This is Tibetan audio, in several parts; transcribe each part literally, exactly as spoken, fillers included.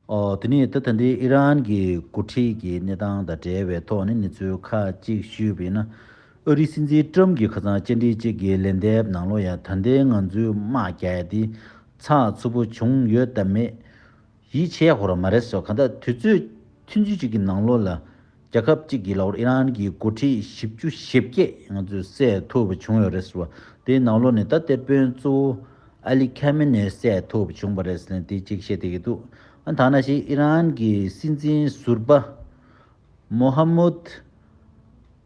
ཨོ། དེ་ནས་ད་ད་ལྟའི་ཨི་རན་གྱི་འགོ་ཁྲིད་ཀྱི་གནས་སྟངས་དང་འབྲེལ་བའི་ཐོག་ནས་གནས་ཚུལ་ཁག་ཅིག་ཞུས་པ་ཡིན་ན། ཨ་རིའི་སྲིད་འཛིན་ཀྲམ་གྱིས་ཁ་སང་བཅར་འདྲི་གཅིག་གི་ལན་འདེབས་ནང་ལོགས་ཡང་ད་ལྟའི་ང་ཚོའི་དམག་རྒྱག་ཡ་དེ་ཚགས་ཚུད་པོ་བྱུང་ཡོད་དམ་མེད། ཡིད་ཆེས་ཡག་པོ་རང་མ་རེད་ཟེར། གང་ལྟར་དུས་ཚོད་ཐུང་ཐུང་ཅིག་གི་ནང་ལོགས་ལ་རྒྱལ་ཁབ་ཅིག་གི་ལག་ཨི་རན་གྱི་འགོ་ཁྲིད་བཞི་བཅུ་ཞེ་བརྒྱད་ང་ཚོས་བསད་ཐུབ་པ་བྱུང་ཡོད་རེད་ཟེར་བ། དེའི་ནང་ལོགས་ནས་ད་དེད་དཔོན་གཙོ་བོ་ཨ་ལི་ཁེ་མེ་ནེ་བསད་ཐུབ་པ་བྱུང་བ་རེད་ཟེར་ནས་དེ་གཅིག་བཤད་བསྡད་ཀྱི་འདུག་ཨ་ད་ནང་བཞིན་ཨི་རན་གྱི་སྲིད་འཛིན་ཟུར་པ་མོ་ཧ་མུད་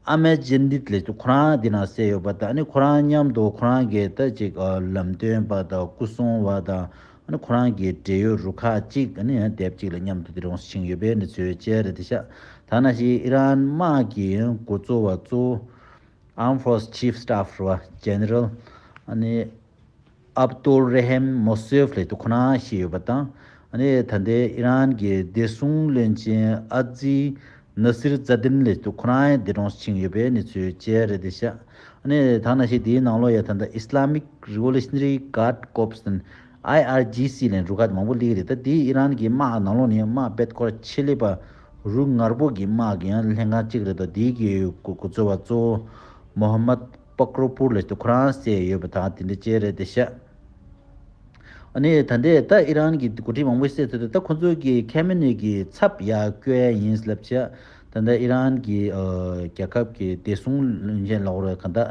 ཨ་མེ་ཇན་དིད་ལབ་དུས་ཁོ་རང་འདི་ན་བསད་ཡོད་པ་དང་། ཨ་ནི་ཁོ་རང་མཉམ་དུ་ཁོ་རང་གི་ད་ཅིག་ཨ་ལམ་སྟོན་པ་དང་སྐུ་སྲུང་བ་དང་། ཨ་ནི་ཁོ་རང་གི་འབྲེལ་ཡོད་རུ་ཁག་ཅིག་ཨ་ནི་ཡང་དེབ་ཅིག་ལ་མཉམ་དུ་དེ་རིང་ཕྱིན་ཡོད་པའི་གནས་ཚུལ་བཅས་རེད་དེ་ཤག་ད་ནང་བཞིན་ཨི་རན་དམག་གི་འགོ་གཙོ་བ་གཙོ་བོ་Armed Force Chief Staff རེད་བ། General ཨ་ནི་ཨབ་ཏུལ་རེ་ཧེམ་མོ་སོབ་ལབ་དུས་ཁོ་རང་ཤི་ཡོད་པ་དང་། ཨ་ནི་ད་ལྟའི་ཨི་རན་གྱི་བདེ་སྲུང་བློན་ཆེན་ཨ་ཛི་ནཱ་སིར་ཛ་དིན་ལབ་དུས་ཁོ་རང་ཡང་འདས་གྲོངས་ཕྱིན་ཡོད་པའི་གནས་ཚུལ་བཅས་རེད་དེ་ཤག་ཨ་ནི་ད་ནང་བཞིན་དེའི་ནང་ལོགས་ཡང་ད་ལྟ་Islamic Revolutionary Guard Corps དང་ཨའི་ཨར་ཇི་སི་ལབ་རུ་ཁག་མང་པོ་སླེབས་ཀྱི་རེད། ད་དེའི་ཨི་རན་གྱི་དམག་ནང་ལོགས་ནས་དམག་དཔེ་ཁོ་ར་ཆེད་ལས་པ་རུ་ངར་པོ་གི་དམག་གི་ཡང་ལྷན་ཁང་གཅིག་རེད། ད་དེའི་གི་འགོ་འགོ་གཙོ་བ་གཙོ་བོ་མོ་ཧམ་མད་པག་རོ་པུར་ལབ་དུས་ཁོ་རང་བསད་ཡོད་པ་དང་དེ་འདྲ་བཅས་རེད་དེ་ཤག་ཨ་ནི་ད་ལྟའི་ད་ཨི་རན་གྱི་འགོ་ཁྲིད་མང་པོ་བསད་ཚར་དུས་ད་ཁོ་ཚོ་གི་ཁེ་མེ་ནེ་གི་ཚབ་ཡར་བསྐོ་ཡ་ཡིན་ལབ་བྱས། ད་ལྟ་ཨི་རན་གྱི་ཨ་རྒྱལ་ཁབ་ཀྱི་བདེ་སྲུང་བློན་ཆེན་ལབ་དགོས་རེད། གང་ལྟར་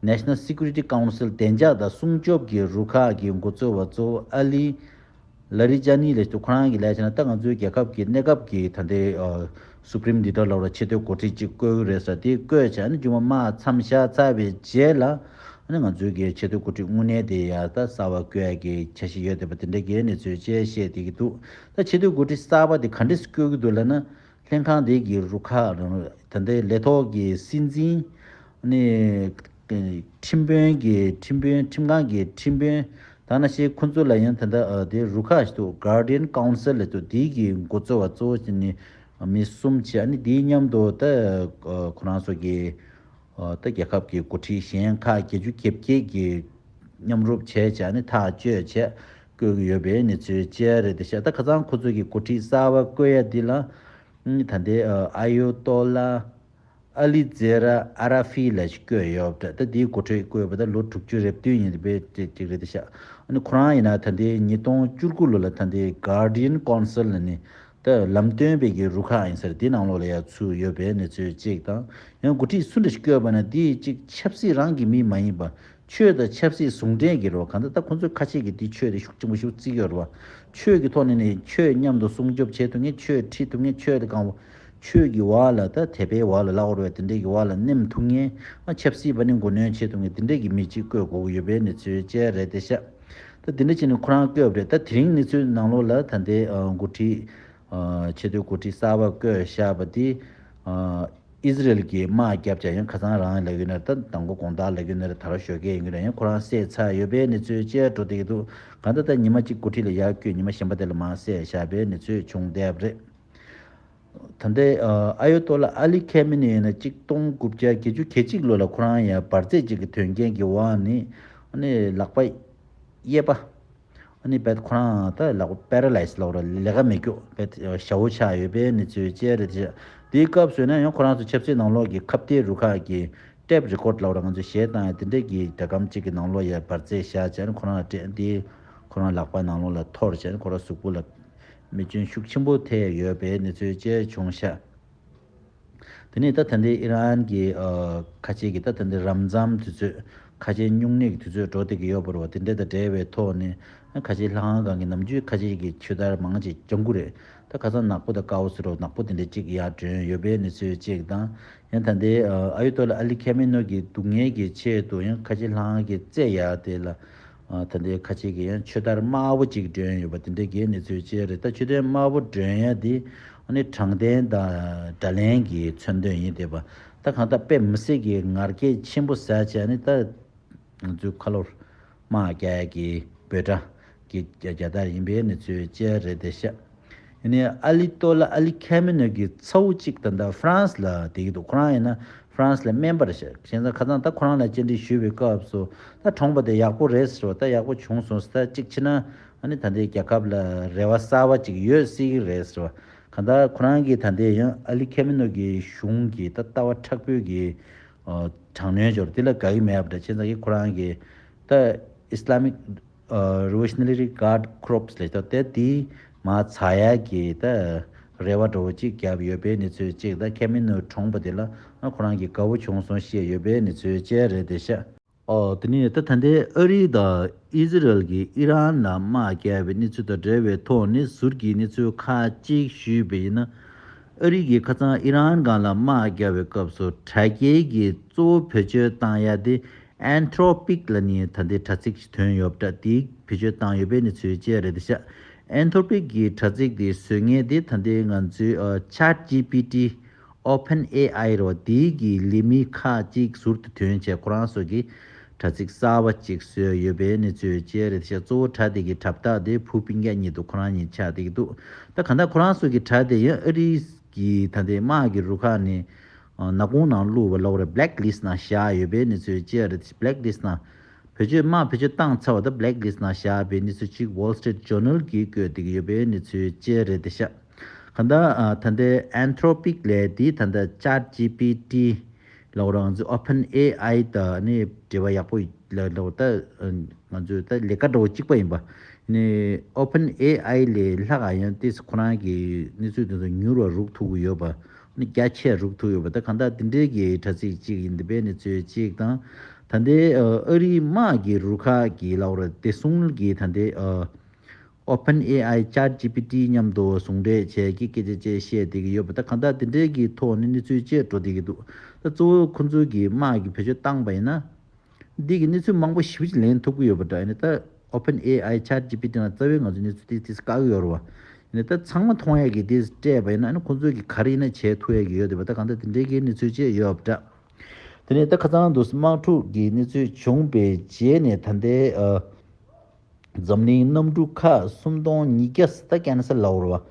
ཨ་National Security Council བདེ་འཇགས་དང་སྲུང་སྐྱོབ་ཀྱི་རུ་ཁག་གི་འགོ་གཙོ་བ་གཙོ་བོ་ཨ་ལི་ལ་རི་ཇ་ནི་ལབ་དུས་ཁོ་རང་གི་ལས་བྱས་ན་ད་ང་ཚོའི་རྒྱལ་ཁབ་ཀྱི་གནས་སྐབས་ཀྱི་ད་ལྟའི་ཨ་Supreme Leader ལབ་དགོས་རེད། ཆེས་མཐོའི་འགོ་ཁྲིད་ཅིག་བསྐོ་གི་རེད་ཟེར། དེ་བསྐོས་བྱས་ཨ་ནི་རྒྱུན་མ་དམག་མཚམས་བཞག་ཚར་བའི་རྗེས་ལ་ཨ་ནི་ང་ཚོའི་གི་ཆེས་མཐོའི་འགོ་ཁྲིད་དངོས་གནས་དེ་ཡར་ད་གསར་པ་བསྐོ་ཡ་གི་འཆར་གཞི་ཡོད་བསྡད་པ་དེ་འདྲ་གི་གནས་ཚུལ་བཅས་བཤད་བསྡད་ཀྱི་འདུག་ད་ཆེས་མཐོའི་འགོ་ཁྲིད་གསར་པ་དེ་ག་འདྲས་བསྐོ་གི་འདུག་ལབ་ན། ལྷན་ཁང་དེ་གི་རུ་ཁག་རང་ད་ལྟའི་ལས་ཐོག་གི་སྲིད་འཛིན་ནི་ཁྲིམས་དཔོན་གྱི་ཁྲིམས་དཔོན་ཁྲིམས་ཁང་གི་ཁྲིམས་དཔོན་ད་ནང་བཞིན་ཁོ་ཚོ་ལ་ཡང་ད་ལྟ་ཨ་དེ་རུ་ཁག་ཞིག་འདུག Guardian Council ལབ་དུས་དེའི་གི་འགོ་གཙོ་བ་གཙོ་བོ་བྱས་ནས་མི་གསུམ་བྱས། ཨ་ནི་དེའི་མཉམ་དུ་ད་ཨ་ཁོ་རང་ཚོ་གི་ཨ་ད་རྒྱལ་ཁབ་ཀྱི་འགོ་ཁྲིད་གཞན་ཁག་བརྒྱད་ཅུ་གྱ་བརྒྱད་ཀྱི་མཉམ་རུབ་བྱས་བྱས་ཨ་ནི་ཐག་གཅོད་བྱས་བསྐོ་གི་ཡོད་པའི་གནས་ཚུལ་བཅས་རེད་དེ་ཤག་ད་ཁ་སང་ཁོ་ཚོ་གི་འགོ་ཁྲིད་གསར་པ་བསྐོ་ཡ་འདི་ལ་ཨ་ད་ལྟའི་ཨ་ཨ་ཡོ་ཏོ་ལ་ཨ་ལི་ཛེ་ར་ཨ་ར་ཕི་ལབ་ཞིག་བསྐོས་ཡོད་པ་རེད། ད་དེའི་འགོ་ཁྲིད་བསྐོས་པ་ད་ལོ་དྲུག་ཅུ་རེ་བདུན་ཡིན་པའི་གཅིག་གཅིག་རེད་དེ་ཤག་ཨ་ནི་ཁོ་རང་ཡིན་ན་ད་ལྟའི་ཉིས་སྟོང་བཅུ་དགུ་ལོ་ལ་ད་ལྟའི་Guardian Council ལབ་ནས་ད་ལམ་སྟོན་པའི་གི་རུ་ཁག་ཡིན་ས་རེད། དེའི་ནང་ལོགས་ལ་ཡར་ཚུད་ཡོད་པའི་གནས་ཚུལ་གཅིག་དང་། ཡང་འགོ་ཁྲིད་སུ་འདྲ་ཞིག་བསྐོས་པ་ན་དེ་གཅིག་ཆབ་སྲིད་རང་གི་མི་མ་ཡིན་པ། ཆོས་དང་ཆབ་སྲིད་ཟུང་འབྲེལ་གྱི་རེད་བ། གང་ལྟར་ད་ཁོ་ཚོས་ཁ་ཆེ་གི་དེ་ཆོས་དེ་ཤུགས་ཆེན་པོ་ཞིག་བརྩི་གི་ཡོད་རེད་བ། ཆོས་ཀྱི་ཐོག་ནས་ནི་ཆོས་མཉམ་དུ་སྲུང་སྐྱོབ་བྱེད་ཐུབ་མཁན། ཆོས་ཁྲིད་ཐུབ་མཁན། ཆོས་དེ་གང་བོ་ཆོས་ཀྱི་འོག་ལ་ད་དད་པའི་འོག་ལ་ལབ་དགོས་རེད་བ། དེ་འདྲས་ཀྱི་འོག་ལ་གནོན་ཐུབ་མཁན། ཨ་ཆབ་སྲིད་པ་ནི་མགོ་གནོན་བྱེད་ཐུབ་མཁན་དེ་འདྲས་ཀྱི་མི་གཅིག་བསྐོས་དགོས་ཀྱི་ཡོད་པའི་གནས་ཚུལ་བཅས་རེད་དེ་ཤག་ད་དེ་འདྲ་བྱས་ནས་ཁོ་རང་བསྐོས་པ་རེད། ད་དེ་རིང་གནས་ཚུལ་ནང་ལོགས་ལ་ད་ལྟའི་ཨ་འགོ་ཁྲིད་ཨ་ཆེས་མཐོའི་འགོ་ཁྲིད་གསར་པ་བསྐོས་བཞག་པ་དེ་ཨ་ཨི་ཟི་རེལ་གྱིས་དམག་བརྒྱབ་བྱས། ཡང་ཁ་སང་རང་ལབ་ཡོད་ན་རེད། ད་དང་པོ་དགོང་དག་ལབ་ཡོད་ན་རེད། ད་རུང་ཞོགས་ཀས་ཡིན་གྱི་རེད། ཡང་ཁོ་རང་བསད་ཚར་ཡོད་པའི་གནས་ཚུལ་བཅས་འགྲོ་བསྡད་ཀྱི་འདུག་གང་ལྟར་ད་ཉི་མ་གཅིག་འགོ་ཁྲིད་ལ་ཡར་བསྐོས། ཉི་མ་གཞན་པ་དེ་ལ་མར་བསད་བཞག་པའི་གནས་ཚུལ་བྱུང་བསྡད་པ་རེད། ད་ལྟའི་ཨ་ཨ་ཡོ་ཏོ་ལ་ཨ་ལི་ཁེ་མི་ནི་ཡིན་ན་གཅིག་སྟོང་དགུ་བརྒྱ་བརྒྱད་ཅུ་གྱ་གཅིག་ལོ་ལ་ཁོ་རང་ཡང་འབར་རྫས་གཅིག་གི་དོན་རྐྱེན་གྱི་འོག་ནས་ཨ་ནི་ལག་པ་གཡས་པ། ཨ་ནི་བེད་ཁོ་རང་ད་ལག་པ་པེ་ར་ལའིས་ལབ་ར། ལས་ཀ་མེད་རྒྱུ་བེད་ཞ་བོ་ཆགས་ཡོད་པའི་གནས་ཚུལ་བཅས་རེད་དེ། དེའི་སྐབས་སུ་ཡིན་ན་ཡང་ཁོ་རང་ཚོ་ཆབ་སྲིད་ནང་ལོགས་ཀྱི་ཁ་གཏད་རུ་ཁག་གི་ཊེབ་རི་ཀོཌ་ལབ་ར། ང་ཚོས་གཞས་བཏང་ཡ་དེ་འདྲས་ཀྱི་སྒྲ་སྒམ་གཅིག་གི་ནང་ལོགས་ཡ་འབར་རྫས་བཞག་བྱས་ནས་ཁོ་རང་ལ་སྤྲད། དེ་ཁོ་རང་ལག་པ་ནང་ལོགས་ལ་འཐོར་བྱས་ནས་ཁོ་རང་གཟུགས་པོ་ལ་རྨས་སྐྱོན་ཤུགས་ཆེན་པོ་ཐེབས་ཡོད་པའི་གནས་ཚུལ་བཅས་བྱུང་ཤག་དེ་ནས་ད་ད་ལྟའི་ཨི་རན་གྱི་ཨ་ཁ་ཆེ་གི་ད་ད་ལྟའི་རབ་མཚམས་དུས་ཚོད། ཁ་ཆེ་སྨྱུང་གནས་ཀྱི་དུས་ཚོད་འགྲོ་བསྡད་ཀྱི་ཡོད་པ་རེད་བ། དེ་འདྲ་དང་འབྲེལ་བའི་ཐོག་ནས་ཁ་ཆེ་ལྷ་ཁང་སྒང་གི་ནམ་རྒྱུན་ཁ་ཆེ་གི་ཆོས་དར་མང་ཆེ་ལྗང་གུ་རེད། ད་ཁ་སང་ནག་པོ་དང་དཀར་པོ་ཟེར་རོ། ནག་པོ་དེ་འདྲ་གཅིག་ཡར་བསྒྲོན་ཡོད་པའི་གནས་ཚུལ་གཅིག་དང་། ཡང་ད་ལྟའི་ཨ་ཨ་ཡོ་ཏོ་ལ་ཨ་ལི་ཁེ་མེ་ནོ་གི་སྡུག་བསྔལ་གྱི་ཆེད་དུ་ཡང་ཁ་ཆེ་ལྷ་ཁང་གི་རྩེ་ཡར་དེ་ལ་ཨ་ད་ལྟའི་ཁ་ཆེ་གི་ཡང་མཆོད་དར་དམར་པོ་གཅིག་བསྒྲོན་ཡོད་པ་དེ་འདྲ་གི་གནས་ཚུལ་བཅས་རེད། ད་མཆོད་རྟེན་དམར་པོ་བསྒྲོན་ཡ་དེ་ཨ་ནི་དྲང་བདེན་དང་དགྲ་ལན་གྱི་མཚོན་དོན་ཡིན་བསྡད་པ། ད་གང་ལྟར་དཔེ་མི་སྲིད་ཀྱི་ངར་སྐད་ཆེན་པོ་ཟ་བྱས་ནས་ད་ང་ཚོའི་ཁ་ལོར་དམག་རྒྱག་ཡ་གི་འབོད་སྒྲ་གི་རྒྱ་རྒྱ་དར་ཡིན་པའི་གནས་ཚུལ་བཅས་རེད་དེ་ཤག་ཡིན་ནའི་ཨ་ལི་ཏོ་ལ་ཨ་ལི་ཁེ་མེ་ནོ་གི་ཚ་བོ་གཅིག་ད་ལྟ་ཧྥ་རན་སི་ལ་བསྡད་ཀྱི་འདུག་ཁོ་རང་ཡིན་ན་ཧྥ་རན་སི་ལ་སྨན་པ་རེད་ཤག་བྱས་ཙང་ཁ་སང་ད་ཁོ་རང་ལ་བཅར་འདྲི་ཞུས་པའི་སྐབས་སུ་ད་གྲོངས་པ་དེ་ཡག་པོ་རེད་ཟེར་བ། ད་ཡག་པོ་བྱུང་སོང་ཟེར། ད་གཅིག་བྱས་ན་ ཨ་ནི་ད་ལྟའི་རྒྱལ་ཁབ་ལ་རེ་བ་གསར་པ་ཅིག་ཡོད་སྲིད་ཀྱི་རེད་ཟེར་བ། གང་ལྟར་ཁོ་རང་གིས་ད་ལྟའི་ཡང་ཨ་ལི་ཁེ་མི་ནོ་གི་གཞུང་གི་ད་ལྟ་བ་དྲག་པོའི་གི་ཨ་དྲག་གནོན་འབྱོར་དེ་ལ་དགའ་གི་མེད་པ་འདྲ། བྱས་ཙང་གི་ཁོ་རང་གིས་ད་Islamic ཨ་Revolutionary Guard Corps ལབ་ད་དེ་དེ་མར་ཚར་ཡག་གི་ད་རེ་བ་འདྲ་བོ་ཅིག་བརྒྱབ་ཡོད་པའི་གནས་ཚུལ་གཅིག་དང་། ཁེ་མི་ནོ་གྲོངས་པ་དེ་ལ་ཨ་ཁོ་རང་གིས་དགའ་བོ་བྱུང་སོང་ཞེས་ཡོད་པའི་གནས་ཚུལ་བཅས་རེད་དེ་ཤག་ཨོ། དེ་ནས་ད་ད་ལྟའི་ཨ་རི་དང་ཨི་ཟི་རལ་གྱིས་ཨི་རན་ལ་དམག་བརྒྱབ་པའི་གནས་ཚུལ་དང་འབྲེལ་བའི་ཐོག་ནས་ཟུར་གྱི་གནས་ཚུལ་ཁག་ཅིག་ཞུས་པ་ཡིན་ན། ཨ་རི་གིས་ཁ་སང་ཨི་རན་སྒང་ལ་དམག་བརྒྱབ་པའི་སྐབས་སུ་དྲ་རྒྱའི་གི་གཙོ་བོ་བེད་སྤྱོད་བཏང་ཡ་དེ་Anthropic ལབ་ནས་ད་ལྟའི་དྲ་ཚིགས་ཤིག་ཐོན་ཡོད་པ་འདྲ། དེ་བེད་སྤྱོད་བཏང་ཡོད་པའི་གནས་ཚུལ་བཅས་རེད་དེ་ཤག Anthropic གི་དྲ་ཚིགས་དེ་བཟོ་མཁན་དེ་ད་ལྟའི་ང་ཚོའི་ཨ་Chat G P T OpenAI རེད་བ། དེའི་གི་ལས་མི་ཁག་ཅིག་ཟུར་དུ་ཐོན་བྱས་ཁོ་རང་ཚོ་གི་དྲ་ཚིགས་གསར་པ་ཅིག་བཟོས་ཡོད་པའི་གནས་ཚུལ་བཅས་རེད་ཤག་གཙོ་བོ་དྲ་དེ་གི་དྲ་བདག་དེ་བུ་སྤུན་ཀྱག་གཉིས་འདུག་ཁོ་རང་གཉིས་ཆགས་བསྡད་ཀྱི་འདུག་ད་གང་ལྟར་ཁོ་རང་ཚོ་གི་དྲ་དེ་ཡང་ཨ་རིའི་གི་ད་ལྟའི་དམག་གི་རུ་ཁག་ནས་ཨ་ནག་ཁུང་ནང་བླུགས་པ་ལབ་རེད། Blacklist ནང་བཞག་ཡོད་པའི་གནས་ཚུལ་བཅས་རེད། Blacklist ནང་བེད་སྤྱོད་དམག་བེད་སྤྱོད་བཏང་ཚར་བ་དང་Blacklist ནང་བཞག་པའི་གནས་ཚུལ་གཅིག་Wall Street Journal གིས་བཀོད་བསྡད་ཀྱི་ཡོད་པའི་གནས་ཚུལ་བཅས་རེད་དེ་ཤག་གང་ལྟར་ཨ་ད་ལྟའི་Anthropic ལས་དེ་ད་ལྟ་Chat G P T ལབ་རང་ཚོ་OpenAI དང་ནི་འབྲེལ་བ་ཡག་པོ་ལ་ལོ་ད་ང་ཚོས་ད་ལས་ཀ་འདྲ་བོ་གཅིག་པ་ཡིན་པ། ནི་OpenAI ལས་ལྷག་ག་ཡང་ཏིས་ཁོ་རང་གི་གནས་ཚུལ་དེ་ཚོ་མྱུར་བ་རུག་ཐུབ་ཀྱི་ཡོད་པ། ནི་རྒྱ་ཆེ་རུག་ཐུབ་ཡོད་པ། ད་གང་ལྟར་དེ་འདྲའི་གི་དྲ་ཚིགས་གཅིག་ཡིན། དེ་པའི་གནས་ཚུལ་གཅིག་དང་། ད་ལྟའི་ཨ་རིའི་དམག་གི་རུ་ཁག་གི་ལབ་ར་དེ་སུང་གི་ད་ལྟའི་ཨ་OpenAI Chat G P T མཉམ་དུ་ཟུང་འབྲེལ་བྱས་ཀྱི་སྐད་ཆ་བཅས་བཤད་བསྡད་ཀྱི་ཡོད་པ། ད་གང་ལྟར་དེ་འདྲའི་གི་ཐོག་ནས་གནས་ཚུལ་བཅས་འགྲོ་བསྡད་ཀྱི་འདུག་ད་གཙོ་བོ་ཁོ་ཚོའི་གི་དམག་གི་བེད་སྤྱོད་བཏང་པ་ཡིན་ན། འདི་གི་གནས་ཚུལ་མང་པོ་ཞེ་པོ་ཅིག་ལེན་ཐུབ་ཀྱི་ཡོད་པ་འདྲ། ཡིན་ནའི་ད་OpenAI Chat G P T ནང་རྩ་བའི་ང་ཚོ་གནས་ཚུལ་དེ་དེ་བཀག་གི་ཡོད་རེད་བ། ཡིན་ནའི་ད་ཚང་མ་མཐོང་ཡ་གི་དེ་སྤྲད་པ་ཡིན་ན་ཨ་ནི་ཁོ་ཚོས་གི་ག་རེ་ཡིན་ན་བྱས་ཐུབ་ཡ་གི་ཡོད་དེ་བ། ད་གང་ལྟར་དེ་འདྲའི་གི་གནས་ཚུལ་བཅས་ཡོད་པ་འདྲ། དེ་ནས་ད་ཁ་སང་དུ་དམག་འཁྲུག་གི་གནས་ཚུལ་བྱུང་པའི་རྗེས་ནས་ད་ལྟའི་ཨ། འཛམ་གླིང་གནམ་གྲུ་ཁག་སུམ་སྟོང་ཉིས་བརྒྱ་ད་ཀན་སེལ་ལབ་རེད་བ།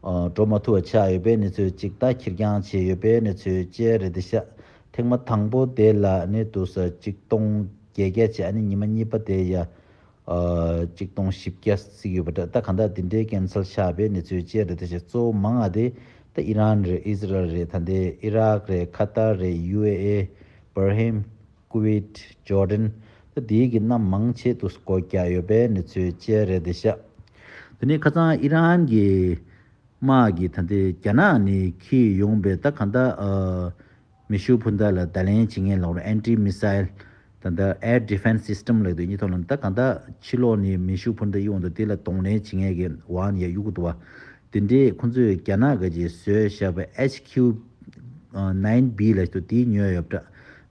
ཨ་འགྲོ་མ་ཐུབ་པ་ཆགས་ཡོད་པའི་གནས་ཚུལ་གཅིག་དང་ཁེར་རྐྱང་བྱས་ཡོད་པའི་གནས་ཚུལ་བཅས་རེད་དེ་ཤག་ཐེངས་མ་དང་པོ་དེ་ལ་ནི་དུ་ས་གཅིག་སྟོང་བརྒྱད་བརྒྱ་བྱས། ཨ་ནི་ཉི་མ་གཉིས་པ་དེ་ཡ་ཨ་གཅིག་སྟོང་བཞི་བརྒྱ་བརྩིས་ཡོད་པ་འདྲ། ད་གང་ལྟར་དེ་འདྲའི་ཀན་སེལ་ཆགས་པའི་གནས་ཚུལ་བཅས་རེད་དེ་ཤག་གཙོ་བོ་མང་ང་དེ་ད་ཨི་རན་རེད། ཨི་ཟི་རལ་རེད། ད་ལྟའི་ཨི་རག་རེད། ཁ་ཏར་རེད། ཡུ་ཨེ་ཨེ། བྷར་ཧིམ། ཀུ་ཝེད། ཇོར་ཌན། ད་དེའི་གི་གནམ་མང་ཆེ་དུ་སྒོ་རྒྱག་ཡོད་པའི་གནས་ཚུལ་བཅས་རེད་དེ་ཤག་དེ་ནས་ཁ་སང་ཨི་རན་གྱི་དམག་གིས་ད་ལྟའི་རྒྱ་ནག་ནས་འཁྱེར་ཡོང་པའི་ད་གང་ལྟར་ཨ་མེ་ཤུགས་འཕུར་མདའ་ལ་བརྡ་ལན་བྱེད་མཁན་ལབ་རེད། Anti Missile ད་ལྟ་Air Defense System ལབ་དུས་གཉིས་ཐོག་ལ་ད་གང་ལྟར་ཕྱི་ལོགས་ནས་མེ་ཤུགས་འཕུར་མདའ་གཡུག་འདུག་དེ་ལ་གདོང་ལེན་བྱེད་མཁན་གྱི་ཝན་ཡ་གཡུག་གི་འདུག་བ། དེ་འདྲས་ཁོང་ཚོས་རྒྱ་ནག་གི་ཅིག་བཟོས་བཞག་པའི་H Q nine B ལབ་དུས་དེ་ཉོས་ཡོད་པ་འདྲ།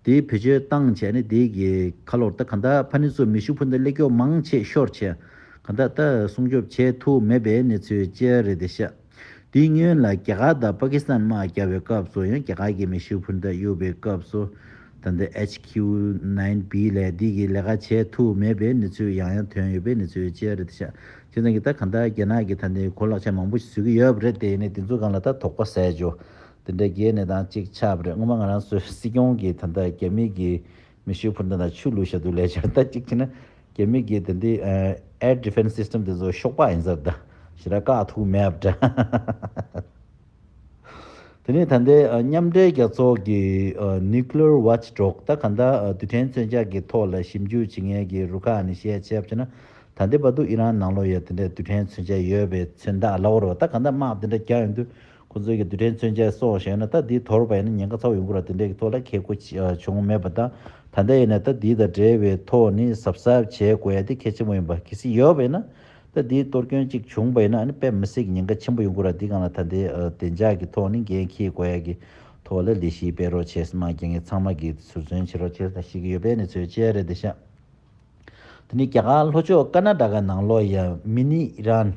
དེ་བེད་སྤྱོད་བཏང་བྱས་ནས་དེ་གི་ཁ་ལོར་ད་གང་ལྟར་ཕ་ནི་ཚོ་མེ་ཤུགས་འཕུར་མདའ་སླེབས་སྐྱོ་མང་ཆེ་ཤོར་བྱས། གང་ལྟར་ད་སྲུང་སྐྱོབ་བྱས་ཐུབ་མེད་པའི་གནས་ཚུལ་བཅས་རེད་དེ་ཤག་དེའི་སྔོན་ལ་རྒྱ་གར་དང་པ་ཀི་སི་ཐན་དམག་རྒྱག་པའི་སྐབས་སུ་ཡང་རྒྱ་གར་གྱི་མེ་ཤུགས་འཕུར་མདའ་གཡུག་པའི་སྐབས་སུ། ད་ལྟ་H Q nine B ལས་འདི་གི་ལས་ཀ་བྱས་ཐུབ་མེད་པའི་གནས་ཚུལ་ཡང་ཡང་ཐོན་ཡོད་པའི་གནས་ཚུལ་བཅས་རེད་ཤག་བྱས་ཙང་གི་ད་གང་ལྟར་རྒྱ་ནག་གི་ད་ལྟའི་གོ་ལག་ཆ་མང་པོ་ཞིག་བཟོ་གི་ཡོད་པ་རེད། དེ་ནས་དེ་ཚོ་སྒང་ལ་ད་དོགས་པ་ཟ་རྒྱུ་དེ་འདྲ་གི་གནས་སྟངས་གཅིག་ཆགས་པ་རེད། སྔོན་མ་ང་རང་ཚོའི་སྲིད་སྐྱོང་གིས་ད་ལྟ་རྒྱ་མི་གི་མེ་ཤུགས་འཕུར་མདའ་དང་ཆུ་བླུགས་བཞག་འདུག་ལས་བྱས་ད་གཅིག་བྱས་ན་རྒྱ་མི་གི་ད་ལྟའི་Air Defense System དེ་ཚོ་ཤོག་པ་ཡིན་ས་རེད། ད་ཞེ་དྲག་བཀག་ཐུབ་མེད་པ་འདྲ། དེ་ནས་ད་ལྟའི་ཨ་མཉམ་འབྲེལ་རྒྱལ་ཚོགས་ཀྱི་ཨ་Nuclear Watchdog ད་ག་འདྲ་ཨ་རྡུལ་ཕྲན་མཚོན་ཆ་གི་ཐོག་ལ་ཞིབ་འཇུག་བྱེད་མཁན་གྱི་རུ་ཁག་ནས་བཤད་བྱས་པ་ན། ད་ལྟའི་བར་དུ་ཨི་རན་ནང་ལོགས་ཡ་དེ་འདྲའི་རྡུལ་ཕྲན་མཚོན་ཆ་ཡོད་པའི་མཚོན་རྟགས་ལབ་རེད་བ། ད་ག་འདྲ་དམག་དེ་འདྲ་རྒྱག་ཡོང་དུས་ཁོ་ཚོས་ཀྱི་རྡུལ་ཕྲན་མཚོན་ཆ་སོགས་བཞག་ན་ད་དེ་དོར་བ་ཡིན་ན་ཉེན་ཁ་ཚ་བོ་ཡོང་གི་རེད། དེ་འདྲའི་གི་ཐོག་ལ་ཁེ་ཁོ་བྱུང་མེད་པ་དང་། ད་ལྟ་ཡིན་ན་ད་དེ་དང་འབྲེལ་བའི་ཐོག་ནས་གཟབ་གཟབ་བྱེད་དགོས་ཡ་དེ་གལ་ཆེན་པོ་ཡིན་པ། གལ་སྲིད་ཡོད་པ་ཡིན་ན། ད་འདིའི་གཏོར་སྐྱོན་གཅིག་བྱུང་བ་ཡིན་ན་ཨ་ནི་དཔེ་མི་སྲིད་ཀྱི་ཉེན་ཁ་ཆེན་པོ་ཡོང་གི་ར། འདི་སྒང་ལ་ད་ལྟའི་ཨ་བདེ་འཇགས་ཀྱི་ཐོག་ནས་འགན་འཁྱེར་དགོས་ཡ་གི་ཐོག་ལ་ལས་གཞི་སྤེལ་རོགས་བྱས། སྲིད་དམག་འགན་འཁྱེར་ཚང་མ་གིས་ཟུར་འཛུལ་བྱེད་རོགས་བྱས་ད་ཞིག་གི་ཡོད་པའི་གནས་ཚུལ་བཅས་རེད་དེ་ཤག་དེ་ནི་རྒྱ་གར་ལྷོ་ཕྱོགས་ཀར་ན་ཊ་ཀ་ནང་ལོགས་ཡ་མི་ནི་ཨི་རན།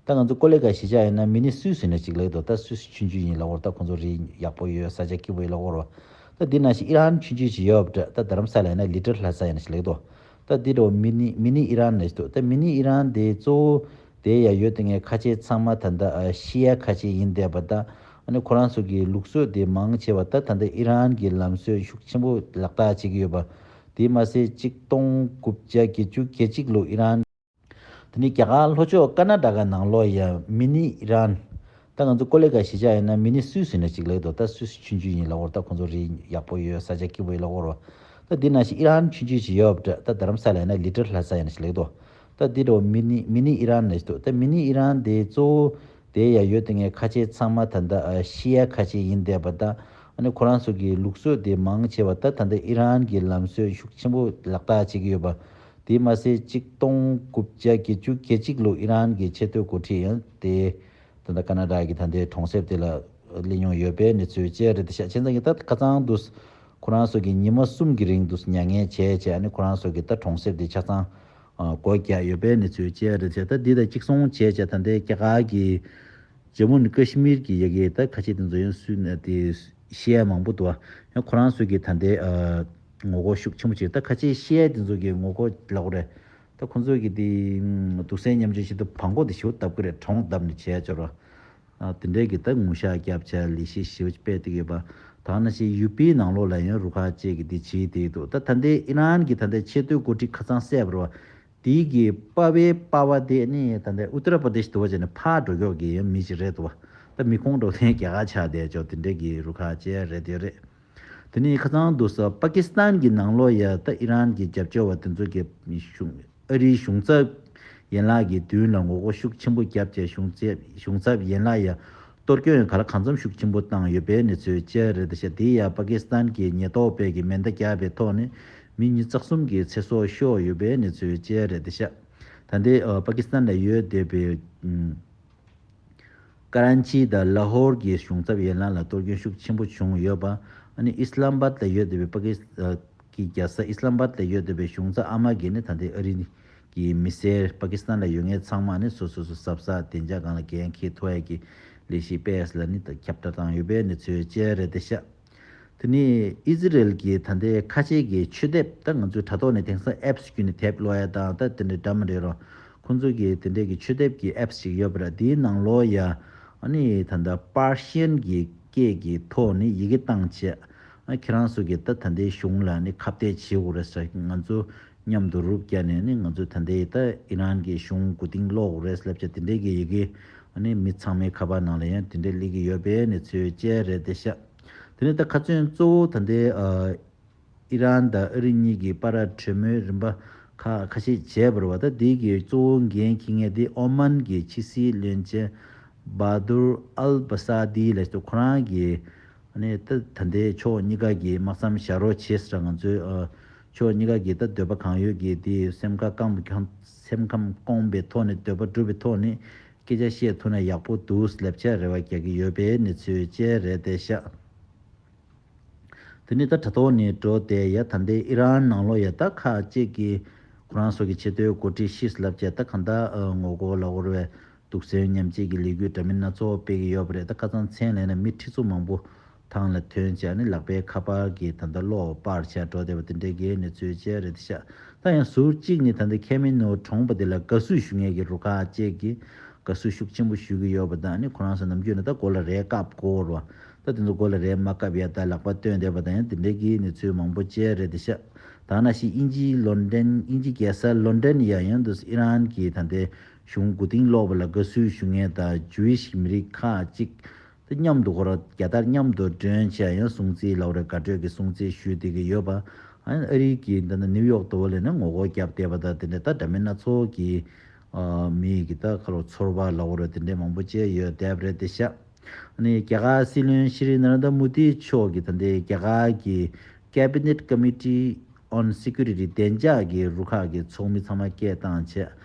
ད་ང་ཚོ་ཀོ་ལེ་ག་གཞིས་ཆགས་ཡིན་ན་མི་ནི་སུད་སི་ནས་ཅིག་ལབ་འདུག་ད་སུད་སི་ཆུང་ཆུང་ཡིན་ལབ་འོར། ད་ཁོང་ཚོ་རི་ཡག་པོ་ཡོད། ས་ཆ་སྐྱིད་པོ་ཡོད་ལབ་འོར་བ། ད་འདི་ནང་བཞིན་ཨི་རན་ཆུང་ཆུང་ཞིག་ཡོད་པ་འདྲ། ད་རྡ་རམ་ས་ལ་ཡིན་ན་ལི་ཊལ་ལྷ་ས་ཡིན་ན་ཞིག་ལབ་འདུག་ད་འདི་འདྲ་བོ་མི་ནི་མི་ནི་ཨི་རན་ནས་འདུག་ད་མི་ནི་ཨི་རན་དེ་གཙོ་བོ་དེ་ཡ་ཡོད་དེ་ངས་ཁ་ཆེ་ཚང་མ་ད་ལྟ་ཨ་ཤི་ཡ་ཁ་ཆེ་ཡིན་བསྡད་པ། ད་ཨ་ནི་ཁོ་རང་ཚོ་གི་ལུགས་སྲོལ་དེ་མང་ཆེ་བ་ད་ད་ལྟ་ཨི་རན་གྱི་ལམ་སྲོལ་ཤུགས་ཆེན་པོ་ལག་བསྟར་བྱེད་ཀྱི་ཡོད་པ། དེ་མ་ཟད་གཅིག་སྟོང་དགུ་བརྒྱ་བརྒྱད་ཅུ་གྱ་གཅིག་ལོ་ཨི་རན་ དེ་ནས་རྒྱ་གར་ལྷོ་ཕྱོགས་ཀར་ན་ཊ་ཀ་ནང་ལོགས་ཡ་མི་ནི་ཨི་རན། ད་ང་ཚོ་ཀོ་ལི་ག་གཞིས་ཆགས་ཡིན་ན་མི་ནི་སུད་སི་ཡིན་ན་ཅིག་ལབ་འདུག་ད་སུད་སི་ཆུང་ཆུང་ཡིན་ལབ་དགོས་རེད། ད་ཁོང་ཚོ་རི་ཡག་པོ་ཡོད། ས་ཆ་སྐྱིད་པོ་ཡིན་ལབ་དགོས་རེད། ད་འདི་ནང་བཞིན་ཨི་རན་ཆུང་ཆུང་ཞིག་ཡོད་པ་འདྲ། ད་རྡ་རམ་ས་ལ་ཡིན་ན་ལི་ཊལ་ལྷ་ས་ཡིན་ན་ཞིག་ལབ་འདུག་ད་འདི་འདྲ་བོ་མི་ནི་མི་ནི་ཨི་རན་ལབ་འདུག་ད་མི་ནི་ཨི་རན་དེ་གཙོ་བོ་དེ་ཡ་ཡོད་དེ་ངས་ཁ་ཆེ་ཚང་མ་ད་ལྟ་ཨ་ཤི་ཡ་ཁ་ཆེ་ཡིན་བསྡད་པ། ད་ཨ་ནི་ཁོ་རང་ཚོ་གི་ལུགས་སྲོལ་དེ་མང་ཆེ་བ་ད་ད་ལྟ་ཨི་རན་གྱི་ལམ་སྲོལ་ཤུགས་ཆེན་པོ་ལག་བསྟར་བྱེད་ཀྱི་ཡོད་པ། དེ་མ་ཟད་གཅིག་སྟོང་དགུ་བརྒྱ་བརྒྱད་ཅུ་གྱ་གཅིག་ལོ་ཨི་རན་གྱི་ཆེས་མཐོའི་འགོ་ཁྲིད་ཡང་དེ་ད་ལྟ་ཀ་ན་ཌ་གི་ད་ལྟའི་གྲོང་གསེབ་དེ་ལ་སླེབས་མྱོང་ཡོད་པའི་གནས་ཚུལ་བཅས་རེད་དེ་ཤག་བྱས་ཙང་གི་ད་ཁ་སང་དུས་ཁོ་རང་ཚོ་གི་ཉི་མ་གསུམ་གྱི་རིང་དུས་མྱ་ངན་བྱས་བྱས། ཨ་ནི་ཁོ་རང་ཚོ་གི་ད་གྲོང་གསེབ་དེ་ཆ་ཚང་ཨ་སྒོ་རྒྱག་ཡོད་པའི་གནས་ཚུལ་བཅས་རེད་དེ་ཤག་ད་འདི་དང་གཅིག་མཚུངས་བྱས་བྱས་ད་ལྟའི་རྒྱ་གར་གྱི་ཇམ་མུ་ནི་ཀ་ཤི་མིར་གྱི་ཡ་གི་ད་ཁ་ཆེ་དེ་ཚོ་ཡང་སུད་ནས་དེ་ཤི་ཡ་མང་པོ་འདུག་ཡང་ཁོ་རང་ཚོ་གི་ད་ལྟའི་ཨ་ངོ་རྒོལ་ཤུགས་ཆེན་པོ་བྱས། ད་ཁ་ཆེ་ཤི་ཡ་དེ་ཚོ་གི་ངོ་རྒོལ་ལབ་དགོས་རེད། ད་ཁོ་ཚོ་གི་དེ་གདུག་སེམས་མཉམ་སྐྱེད་ཆེད་དུ་བང་གོ་དེ་ཞེ་པོ་བརྡབ་གི་རེད། གྲོང་བརྡབ་ནས་བྱས་ཆོག་ར། ཨ་དེ་འདྲའི་གི་ད་ངུ་ཤག་རྒྱབ་བྱས་ལས་གཞི་ཞེ་པོ་སྤེལ་ཏེ་ཡོད་པ། ད་ནང་བཞིན་ཡུ་པི་ནང་ལོགས་ལ་ཡང་རུ་ཁག་བཅས་ཀྱི་དེ་བྱས་དེ་འདུག་ད་ད་ལྟའི་ཨི་རན་གྱི་ད་ལྟའི་ཆེས་མཐོའི་འགོ་ཁྲིད་ཁ་སང་བསད་པ་རེད་བ། དེའི་གི་པ་ཕའི་པ་ཕ་དེ་ནི་ད་ལྟ་ཨུ་ཏར་པྲ་དེཤ་དུ་བ་བྱས་ནས་ཕར་འགྲོ་ཀྱོག་གི་ཡང་མི་ཞིག་རེད་འདུག་བ། ད་མི་ཁོང་འགྲོ་མཁན་རྒྱ་གར་ཆགས་བསྡད་ཆོག་དེ་འདྲའི་གི་རུ་ཁག་བཅས་རེད་དེ་རེད། དེ་ནས་ཁ་སང་དུས་སུ་པ་ཀི་སི་ཐན་གྱི་ནང་ལོགས་ཡ་ད་ཨི་རན་གྱི་རྒྱབ་སྐྱོར་བ་དེ་ཚོ་གི་གཞུང་ཨ་རིའི་གཞུང་ཚབ་ཡན་ལག་གི་མདུན་ལ་ངོ་རྒོལ་ཤུགས་ཆེན་པོ་བརྒྱབ་བྱས་གཞུང་ཚབ་གཞུང་ཚབ་ཡན་ལག་ཡ་གཏོར་སྐྱོན་ག་ལ་གང་འཚམ་ཤུགས་ཆེན་པོ་བཏང་ཡོད་པའི་གནས་ཚུལ་བཅས་རེད་དེ་ཤག་དེ་ཡ་པ་ཀི་སི་ཐན་གྱི་ཉེན་རྟོག་པས་ཀྱི་མེ་མདའ་བརྒྱབ་པའི་ཐོག་ནས་མི་ཉི་ཤུ་རྩ་གསུམ་གྱི་ཚེ་སྲོག་ཤོར་ཡོད་པའི་གནས་ཚུལ་བཅས་རེད་དེ་ཤག་ད་ལྟའི་ཨ་པ་ཀི་སི་ཐན་ལ་ཡོད་བསྡད་པའི་ཨུམ། ཀ་རན་ཆི་དང་ལ་ཧོར་གྱི་གཞུང་ཚབ་ཡན་ལག་ལ་གཏོར་སྐྱོན་ཤུགས་ཆེན་པོ་བྱུང་ཡོད་པ། ཨ་ནི་ཨི་སི་ལམ་བྷད་ལ་ཡོད་བསྡད་པའི་པ་ཀི་སི་ཨ་གི་རྒྱལ་ས་ཨི་སི་ལམ་བྷད་ལ་ཡོད་བསྡད་པའི་གཞུང་ཚབ་ཨ་མ་གིས་ནི་ད་ལྟའི་ཨ་རི་གི་མི་སེར་པ་ཀི་སི་ཐན་ལ་ཡོད་མཁན་ཚང་མ་ནི་སོ་སོ་སོ་གཟབ་གཟབ་བདེ་འཇགས་སྒང་ལ་འགན་འཁྱེར་ཐུབ་ཡ་གི་ལས་གཞི་སྤེལ་ཡ་ལ་ནི་ད་ཁྱབ་བསྒྲགས་བཏང་ཡོད་པའི་གནས་ཚུལ་བཅས་རེད་དེ་ཤག་དེ་ནས་ཨི་ཛི་རལ་གྱི་ད་ལྟའི་ཁ་ཆེ་གི་མཆོད་དེབ། ད་ང་ཚོའི་དྲ་ཐོག་ནས་དེང་སང་ཨེབ་སི་བརྒྱུད་ནས་དེབ་ཀློག་ཡ་དང་ད་དེ་འདྲའི་འདྲ་མི་འདྲ་རོ། ཁོང་ཚོ་གི་དེ་འདྲའི་གི་མཆོད་དེབ་ཀྱི་ཨེབ་སི་ཅིག་ཡོད་པ་རེད། དེའི་ནང་ལོགས་ཡ་ཨ་ནི་ད་ལྟ་པར་ཤི་ཡན་གྱི་སྐད་ཀྱི་ཐོག་ནས་ཡི་གེ་བཏང་བྱས། ཨ་ཁྱེད་རང་ཚོ་གི་ད་ད་ལྟའི་གཞུང་ལ་ནི་ཁ་གཏད་བྱེད་དགོས་རེད་ཟེར། ང་ཚོ་མཉམ་དུ་རུབ་བརྒྱབ་ནས་ནི་ང་ཚོ་ད་ལྟའི་ད་ཨི་རན་གྱི་གཞུང་མགོ་རྟིང་སློག་དགོས་རེད་ལབ་བྱས་དེ་འདྲའི་གི་ཡི་གེ་ཨ་ནི་མི་ཚང་མའི་ཁ་པར་ནང་ལ་ཡང་དེ་འདྲའི་སླེབས་ཀྱི་ཡོད་པའི་གནས་ཚུལ་བཅས་རེད་དེ་ཤག་དེ་ནས་ད་ཁ་ཚོན་གཙོ་བོ་ད་ལྟའི་ཨ་ཨི་རན་དང་ཨ་རི་གཉིས་ཀྱི་བར་གྲོས་མོལ་རིམ་པ་ཁག་ཁ་ཤས་བྱས་པ་རེད་བ། ད་དེའི་གི་གཙོ་བོ་འགན་འཁྱེར་མཁན་དེ་ཨོ་མན་གྱི་ཕྱི་སྲིད་བློན་ཆེན་བྷ་དུར་ཨལ་བྷ་ས་དི་ལབ་ཅིག་ཁོ་རང་གི་ཨ་ནི་ད་ད་ལྟའི་ཕྱོགས་གཉིས་ཀ་གི་དམག་མཚམས་བཞག་རོགས་བྱེད་ཟེར། ང་ཚོའི་ཨ་ཕྱོགས་གཉིས་ཀ་གི་ད་འདོད་པ་གང་ཡོད་ཀྱི་དེ་སེམས་ཁ་བསྐང་སེམས་ཁམས་སྐོང་པའི་ཐོག་ནས་འདོད་པ་སྒྲུབ་པའི་ཐོག་ནས་སྐད་ཆ་བཤད་ཐུབ་ན་ཡག་པོ་འདུག་ལབ་བྱས་རེ་བ་རྒྱག་གི་ཡོད་པའི་གནས་ཚུལ་བཅས་རེད་དེ་ཤག་དེ་ནས་ད་དྲ་ཐོག་ནས་འགྲོ་དེ་ཡ་ད་ལྟའི་ཨི་རན་ནང་ལོགས་ཡ་ད་ཁག་ཅིག་གིས་ཁོ་རང་ཚོ་གི་ཆེས་མཐོའི་འགོ་ཁྲིད་ཤི་ལབ་བྱས་ད་གང་ལྟར་ཨ་ངོ་རྒོལ་ལབ་དགོས་རེད་པས། གདུག་སེམས་མཉམ་སྐྱེད་ཀྱི་ལས་འགུལ་འདྲ་མིན་སྣ་ཚོགས་སྤེལ་གྱི་ཡོད་པ་རེད། ད་ཁ་སང་མཚན་ལེན་ན་མི་ཁྲི་ཚོ་མང་པོ་ཐང་ལ་ཐོན་བྱས་ནས་ལག་པའི་ཁ་པར་གྱིས་ད་ལྟ་གློག་སྤར་བྱས་འགྲོ་བསྡད་པ་དེ་འདྲའི་གི་གནས་ཚུལ་བཅས་རེད་ཤག་ད་ཡང་ཟུར་གཅིག་ནས་ད་ལྟ་ཁེ་མི་ནོ་གྲོངས་པ་དེ་ལ་དགའ་བསུ་ཞུ་མཁན་གྱི་རུ་ཁག་བཅས་ཀྱིས་དགའ་བསུ་ཤུགས་ཆེན་པོ་ཞུ་གི་ཡོད་པ་དང་ནི་ཁོ་རང་ཚོ་ནམ་རྒྱུན་ནས་ད་མགོ་ལ་རས་བཀབ་དགོས་རེད་བ། ད་དེ་ཚོ་མགོ་ལ་རས་མ་བཀབ་ཡ་ད་ལག་པ་བཏོན་བསྡད་པ་དང་ཡང་དེ་འདྲའི་གི་གནས་ཚུལ་མང་པོ་བཅས་རེད་དེ་ཤག་ད་ནང་བཞིན་དབྱིན་ཇིའི་ལོན་ཌོན་དབྱིན་ཇི་རྒྱལ་ས་ལོན་ཌོན་ཡ་ཡང་དུ་ཨི་རན་གྱི་ད་ལྟའི་གཞུང་མགོ་རྟིང་སློག་པ་ལ་དགའ་བསུ་ཞུ་མཁན་དང་ཇུ་ཝིཤ་མི་རིགས་ཁག་ཅིག་ད་མཉམ་དུ་ཁོ་རང་རྒྱལ་དར་མཉམ་དུ་སྒྲོན་བྱས་ཡང་སྲུང་བརྩི་ལབ་རེད། དགའ་སྤྲོ་གི་སྲུང་བརྩི་ཞུས་བསྡད་ཀྱི་ཡོད་པ། ཨ་ཨ་རི་གི་ད་ནི་ནིའུ་ཡོག་དུ་བ་ལས་ནས་ངོ་རྒོལ་བརྒྱབ་བསྡད་པ་དང་དེ་འདྲ་ད་འདྲ་མིན་སྣ་ཚོགས་ཀྱི་ཨ་མི་གི་ད་ཁ་ལོ་ཚོར་བ་ལབ་རེད། དེ་འདྲ་མང་པོ་བཅས་ཡོད་བསྡད་པ་རེད་དེ་ཤག་ཨ་ནི་རྒྱ་གར་སྲིད་བློན་ཤྲི་ནཱ་རེན་དྲ་མོ་དི་མཆོག་གིས་ད་ལྟའི་རྒྱ་གར་གྱི་Cabinet Committee on Security བདེ་འཇགས་ཀྱི་རུ་ཁག་གི་ཚོགས་མི་ཚང་མ་སྐད་བཏང་བྱས་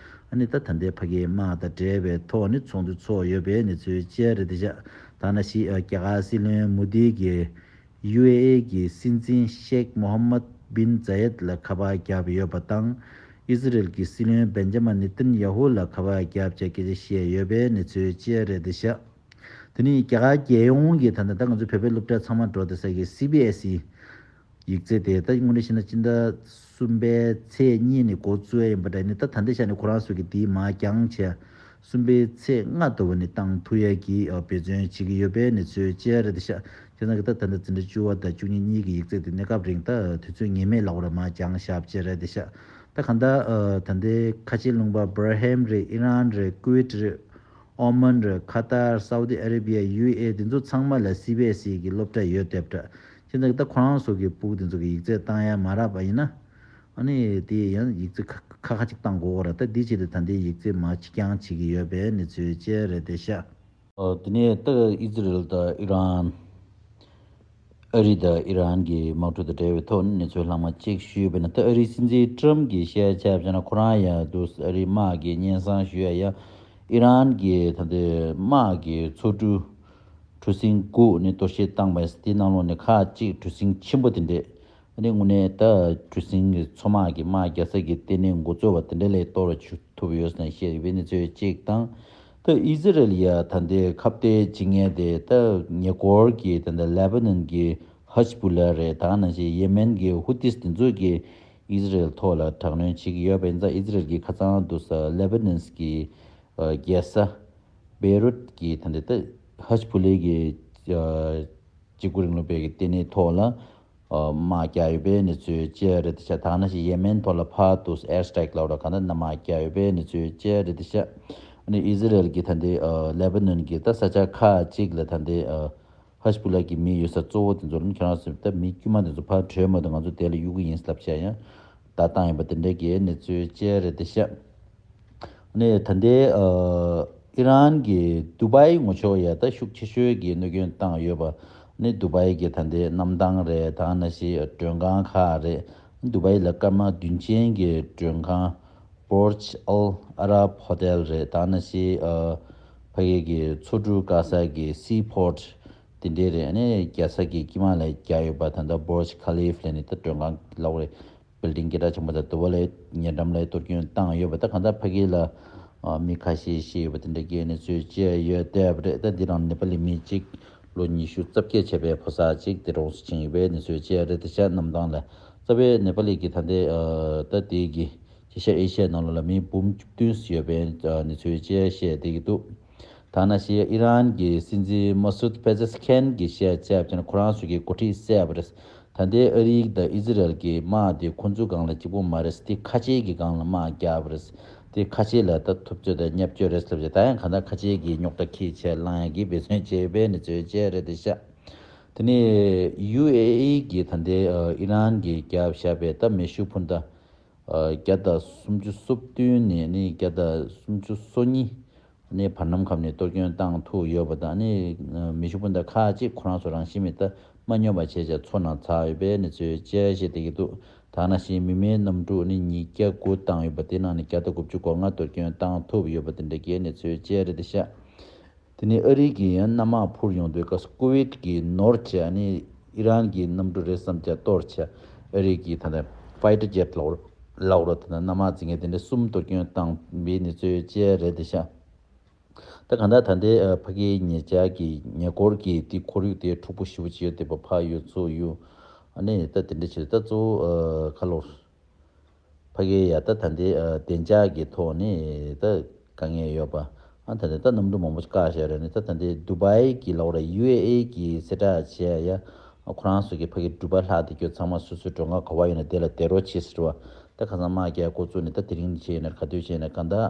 ཨ་ནི་ད་ད་ལྟའི་ཕ་གིའི་དམག་དང་འབྲེལ་བའི་ཐོག་ནས་ཚོགས་འདུ་ཚོགས་ཡོད་པའི་གནས་ཚུལ་བཅས་རེད་དེ་ཤག་ད་ནང་བཞིན་རྒྱ་གར་སྲིད་བློན་མོ་དི་གིས་ཡུ་ཨེ་ཨི་གི་སྲིད་འཛིན་ཤེག་མོ་ཧམ་མད་བིན་ཛ་ཡད་ལ་ཁ་པར་བརྒྱབ་ཡོད་པ་དང་། ཨི་ཟི་རེལ་གྱི་སྲིད་བློན་བེན་ཇ་མ་ནེ་ཐན་ཡ་ཧུ་ལ་ཁ་པར་བརྒྱབ་བྱས་སྐད་ཆ་བཤད་ཡོད་པའི་གནས་ཚུལ་བཅས་རེད་དེ་ཤག་དེ་ནི་རྒྱ་གར་རྒྱལ་ཡོངས་ཀྱི་ད་ལྟ་ད་ང་ཚོ་བོད་པའི་སློབ་གྲྭ་ཚང་མ་འགྲོ་བསྡད་ས་གི་སི་བི་ཨེས་ཨི་ཡིག་ཚད་དེ་ད་དངོས་གནས་བཤད་ན་སྤྱི་ཟླ་གསུམ་པའི་ཚེས་གཉིས་ནས་འགོ་བཙུགས་ཡ་ཡིན་པ་འདྲ། ནི་ད་ད་ལྟའི་ཆ་ནས་ཁོ་རང་ཚོ་གི་དེའི་མར་འགྱངས་བྱས་གསུམ་པའི་ཚེས་ལྔ་དུ་བ་ནས་བཏང་ཐུབ་ཡ་གི་འབད་བརྩོན་བྱེད་ཀྱི་ཡོད་པའི་གནས་ཚུལ་བཅས་རེད་དེ་ཤག་བྱས་ཙང་གི་ད་ད་ལྟ་འཛིན་གྲྭ་བཅུ་པ་དང་བཅུ་གཉིས་གཉིས་ཀྱི་ཡིག་ཚད་དེ་གནས་སྐབས་རིང་ད་དུས་ཚོད་ངེས་མེད་ལབ་དགོས་རེད། མར་འགྱངས་བཞག་བྱས་རེད་དེ་ཤག་ད་གང་ལྟར་ཨ་ད་ལྟའི་ཁ་ཆེའི་ལུང་པ་སྦར་ཧེམ་རེད། ཨི་རན་རེད། ཀུ་ཝེད་རེད། ཨོ་མན་རེད། ཁ་ཏར། སའུ་དི་ཨ་རེ་བི་ཡ། ཡུ་ཨེ་ཨི། དེ་ཚོ་ཚང་མ་ལ་སི་བི་ཨེས་ཨི་གི་སློབ་གྲྭ་ཡོད་བསྡད་པ་འདྲ། བྱས་ཙང་ད་ཁོ་རང་ཚོ་གི་ཕྲུ་གུ་དེ་ཚོ་གི་ཡིག་ཚད་བཏང་ཡ་མ་རག་པ་ཡིན་ན། ཨ་ནི་དེ་ཡང་ཡིག་ཚད་ཁ་ཁ་ཁ་ཅིག་བཏང་དགོས་ར། ད་འདི་བྱས་ཏེ་ད་ལྟའི་ཡིག་ཚད་མར་ཕྱིར་འགྱངས་བྱེད་ཀྱི་ཡོད་པའི་གནས་ཚུལ་བཅས་རེད་དེ་ཤག་ཨ་དེ་ནས་ད་ཨི་ཛི་རལ་དང་ཨི་རན། ཨ་རི་དང་ཨི་རན་གྱི་དམག་འཁྲུག་དང་འབྲེལ་བའི་ཐོག་ནས་གནས་ཚུལ་ལྷག་མ་གཅིག་ཞུས་པ་ཡིན་ན། ད་ཨ་རིའི་སྲིད་འཛིན་ཊྲམ་གྱིས་བཤད་བྱས་པ་ན། ཁོ་རང་ཡང་འདུག་ཨ་རིའི་དམག་གི་སྙན་སེང་ཞུ་ཡ་ཡ། ཨི་རན་གྱི་ད་ལྟའི་དམག་གི་མཚོ་གྲུ་གྲུ་གཟིངས་དགུ་ནས་གཏོར་བཤིག་བཏང་པ་ཡིན། དེའི་ནང་ལོགས་ནས་ཁག་གཅིག་གྲུ་གཟིངས་ཆེན་པོ་དེ་འདྲས། ཨ་ནི་དངོས་གནས་ད་གྲུ་གཟིངས་ཀྱི་མཚོ་དམག་གི་དམག་རྒྱག་ས་གི་ལྟེ་གནས་འགོ་གཙོ་བ་དེ་འདྲ་ལ་གཏོར་བ་བྱུང་ཐུབ་ཡོད་ཟེར་ནས་བཤད་ཡོད་པའི་གནས་ཚུལ་གཅིག་དང་། ད་ཨི་ཛི་རལ་ཡ་ད་ལྟའི་ཁ་གཏད་བྱེད་མཁན་དེ་ད་ཉེ་འཁོར་གྱི་ད་ལྟ་ལེ་བྷ་ནན་གྱི་ཧ་ཇི་བུ་ལ་རེད། ད་ག་ནང་བཞིན་ཡེ་མེན་གྱི་ཧུ་ཏིས་དེ་ཚོ་གིས་ཨི་ཛི་རལ་ཐོག་ལ་དྲག་གནོན་བྱེད་ཀྱི་ཡོད་པ་ཡིན་ཙང་། ཨི་ཛི་རལ་གྱིས་ཁ་སང་དུས་ལེ་བྷ་ནན་གྱི་རྒྱལ་ས་བེ་རུད་ཀྱི་ད་ལྟ་ད་ཧ་ཇི་བུ་ལའི་གི་ཨ་འཇིགས་སྐུལ་རིང་ལུགས་པའི་གི་ལྟེ་གནས་ཐོག་ལ་ཨ་དམག་བརྒྱབ་ཡོད་པའི་གནས་ཚུལ་བཅས་རེད་དེ་ཤག་ད་ག་ནང་བཞིན་ཡེ་མེན་ཐོག་ལ་ཕར་དུ་ཨེར་སི་ཊྲའིཀ་ལབ་ར། གང་ལྟར་གནམ་དམག་བརྒྱབ་ཡོད་པའི་གནས་ཚུལ་བཅས་རེད་དེ་ཤག་ཨ་ནི་ཨི་ཛི་རལ་གྱིས་ད་ལྟའི་ཨ་ལེ་བྷ་ནན་གྱི་ད་ས་ཆ་ཁག་ཅིག་ལ་ད་ལྟའི་ཨ་ཧ་ཇི་བུ་ལ་གི་མི་ཡོད་ས་གཙོ་བོ་དེ་ཚོ་ལ་ཁྱེད་རང་ཚོས་ད་མི་དཀྱུས་མ་དེ་ཚོ་ཕར་བྲོས་མ་གཏོགས་ང་ཚོ་དེ་ལ་གཡུག་གི་ཡིན་ལབ་བྱས་ཡང་བརྡ་བཏང་ཡོད་པ་དེ་འདྲ་གི་གནས་ཚུལ་བཅས་རེད་དེ་ཤག་ནས་ད་ལྟའི་ཨ་ཨི་རན་གྱི་དུ་བའི་ངོ་ཕྱོགས་ཡ་ད་ཤུགས་ཆེ་ཤོས་ཀྱི་གནོད་སྐྱོན་བཏང་ཡོད་པ་ནི། དུ་བའི་གི་ད་ལྟའི་གནམ་ཐང་རེད། ད་ག་ནང་བཞིན་མགྲོན་ཁང་ཁག་རེད། དུ་བའི་ལ་སྐར་མ་བདུན་ཅན་གྱི་མགྲོན་ཁང་བོར་ཇི་ཨལ་ཨ་རབ་ཧོ་ཊེལ་རེད། ད་ག་ནང་བཞིན་ཨ་ཕ་གི་གི་མཚོ་གྲུ་བཀག་ས་གི་སི་པོར་ཊི་དེ་འདྲའི་རེད། ཨ་ནི་རྒྱལ་ས་གི་དཀྱིལ་མ་ལ་བརྒྱབ་ཡོད་པ། ད་ལྟ་བོར་ཇི་ཁ་ལིབ་ལབ་ནི་ད་མགྲོན་ཁང་ལབ་རེད། བིལ་ཌིང་སྐད་གྲགས་ཆེན་པོ་དང་། དུ་བ་ལའི་ཉེ་འགྲམ་ལ་གཏོར་སྐྱོན་བཏང་ཡོད་པ། ད་གང་ལྟར་ཕ་གི་ལ་ཨ་མི་ཁ་ཤས་ཤི་ཡོད་པ་དེ་འདྲ་གི་གནས་ཚུལ་བཅས་ཡོད་བསྡད་པ་རེད། ད་འདི་རང་ནེ་པ་ལི་མི་གཅིག་ལོ་ཉི་ཤུ་རྩ་བརྒྱད་བྱས་པའི་ཕོ་གསར་གཅིག་དེ་གྲོངས་སུ་ཕྱིན་ཡོད་པའི་གནས་ཚུལ་བཅས་རེད་དེ་ཤག་གནམ་ཐང་ལ། རྩ་བའི་ནེ་པ་ལི་གི་ད་ལྟའི་ཨ་ད་དེ་གི་ཨེ་ཤ་ཡ་ཨེ་ཤ་ཡའི་ནང་ལོགས་ལ་མི་འབུམ་བཅུ་བདུན་ཙམ་ཡོད་པའི་ཨ་གནས་ཚུལ་བཅས་བཤད་བསྡད་ཀྱི་འདུག་ད་ནང་བཞིན་ཨི་རན་གྱི་སྲིད་འཛིན་མ་སུད་པེ་ཛེ་སི་ཁན་གྱིས་བཤད་བྱས་པ་ན། ཁོ་རང་ཚོ་གི་འགོ་ཁྲིད་གསལ་པོ་རེད། ད་ལྟའི་ཨ་རི་དང་ཨི་ཛི་རལ་གྱི་དམག་དེ་ཁོ་ཚོའི་སྒང་ལ་གཅིག་པོ་མ་རེད། དེ་ཁ་ཆེ་གི་སྒང་ལ་དམག་བརྒྱབ་པ་རེད། དེ་ཁ་ཆེ་ལ་ད་ཐུབ་ཚོད་དང་བརྙས་བཅོས་རེད་ལབ་བྱས། ད་ཡང་གང་ལྟར་ཁ་ཆེ་གི་རྙོག་དྲ་ཁྱེར་བྱས་བསླང་ཡ་གི་འབད་བརྩོན་བྱས་པའི་གནས་ཚུལ་བཅས་རེད་དེ་ཤག་དེ་ནས་ཡུ་ཨེ་ཨི་གིས་ད་ལྟའི་ཨ་ཨི་རན་གྱིས་བརྒྱབ་བཞག་པའི་ད་མེ་ཤུགས་འཕུར་མདའ་ཨ་བརྒྱ་དང་སུམ་ཅུ་སོ་བདུན་ནས་ནི་བརྒྱ་དང་སུམ་ཅུ་སོ་གཉིས་ནས་བར་ནམ་ཁམས་ནས་གཏོར་སྐྱོན་བཏང་ཐུབ་ཡོད་པ་དང་། ནི་མེ་ཤུགས་འཕུར་མདའ་ཁག་ཅིག་ཁོ་རང་ཚོ་རང་བཞིན་མེད་ད་མ་སྙོམས་པ་བྱས་བྱས་མཚོ་ནང་ཚུད་ཡོད་པའི་གནས་ཚུལ་བཅས་བཤད་བསྡད་ཀྱི་འདུག་ད་ནང་བཞིན་མི་མེད་གནམ་གྲུ་ནི་ཉིས་བརྒྱ་དགུ་བཏང་ཡོད་པ། དེ་ནང་ནས་བརྒྱ་དང་དགུ་བཅུ་གོ་ལྔ་གཏོར་སྐྱོན་བཏང་ཐུབ་ཡོད་པ་དེ་འདྲ་གི་གནས་ཚུལ་བཅས་རེད་དེ་ཤག་དེ་ནས་ཨ་རི་གིས་ཡང་གནམ་དམག་འཕུར་ཡོང་དུས་སྐབས་སུ་ཀུ་ཝེད་ཀྱི་ནོར་བྱས། ཨ་ནི་ཨི་རན་གྱི་གནམ་གྲུ་རེད་བསམ་བྱས་གཏོར་བྱས། ཨ་རི་གིས་ད་ལྟ་ཕའི་ཊར་ཇེ་ཊི་ལབ་ལབ་རོ། ད་ལྟ་གནམ་དམག་འཛིང་མཁན་དེ་འདྲ་གསུམ་གཏོར་སྐྱོན་བཏང་བའི་གནས་ཚུལ་བཅས་རེད་དེ་ཤག་ད་གང་ལྟར་ད་ལྟའི་ཨ་ཕ་གིའི་ཉེ་ཆར་གྱི་ཉེ་འཁོར་གྱི་དེ་ཁོར་ཡུག་དེ་འཁྲུག་པོ་ཞེ་པོ་ཅིག་ཡོད་བསྡད་པ་ཕར་ཡོད་ཚུར་ཡོད། ཨ་ནི་ད་དེ་འདྲ་བྱས་ད་གཙོ་བོ་ཨ་ཁ་ལོ། ཕ་གིའི་ཡ་ད་ད་ལྟའི་ཨ་བདེ་འཇགས་ཀྱི་ཐོག་ནས་ད་དཀའ་ངལ་ཡོད་པ། ཨ་ད་ལྟའི་ད་གནམ་གྲུ་མང་པོ་ཞིག་བཀག་བཞག་རེད། ནི་ད་ད་ལྟའི་དུ་བའི་གི་ལོག་ར་ཡུ་ཨེ་ཨི་གི་གསལ་བསྒྲགས་བྱས་ཡ། ཨ་ཁོ་རང་ཚོ་གི་ཕ་གི་འགྲུལ་པ་ལྷག་བསྡད་རྒྱུ་ཚང་མ་སོ་སོའི་མགྲོན་ཁང་ག་པར་ཡོད་ན་དེ་ལ་བསྡད་རོགས་བྱེད་ཟེར་བ། ད་ཁ་སང་དམག་རྒྱག་འགོ་བཙུགས་ནས་ད་དེ་རིང་བྱས་ཡིན་ན་ག་དུས་བྱས་ཡིན་ན་གང་ལྟར་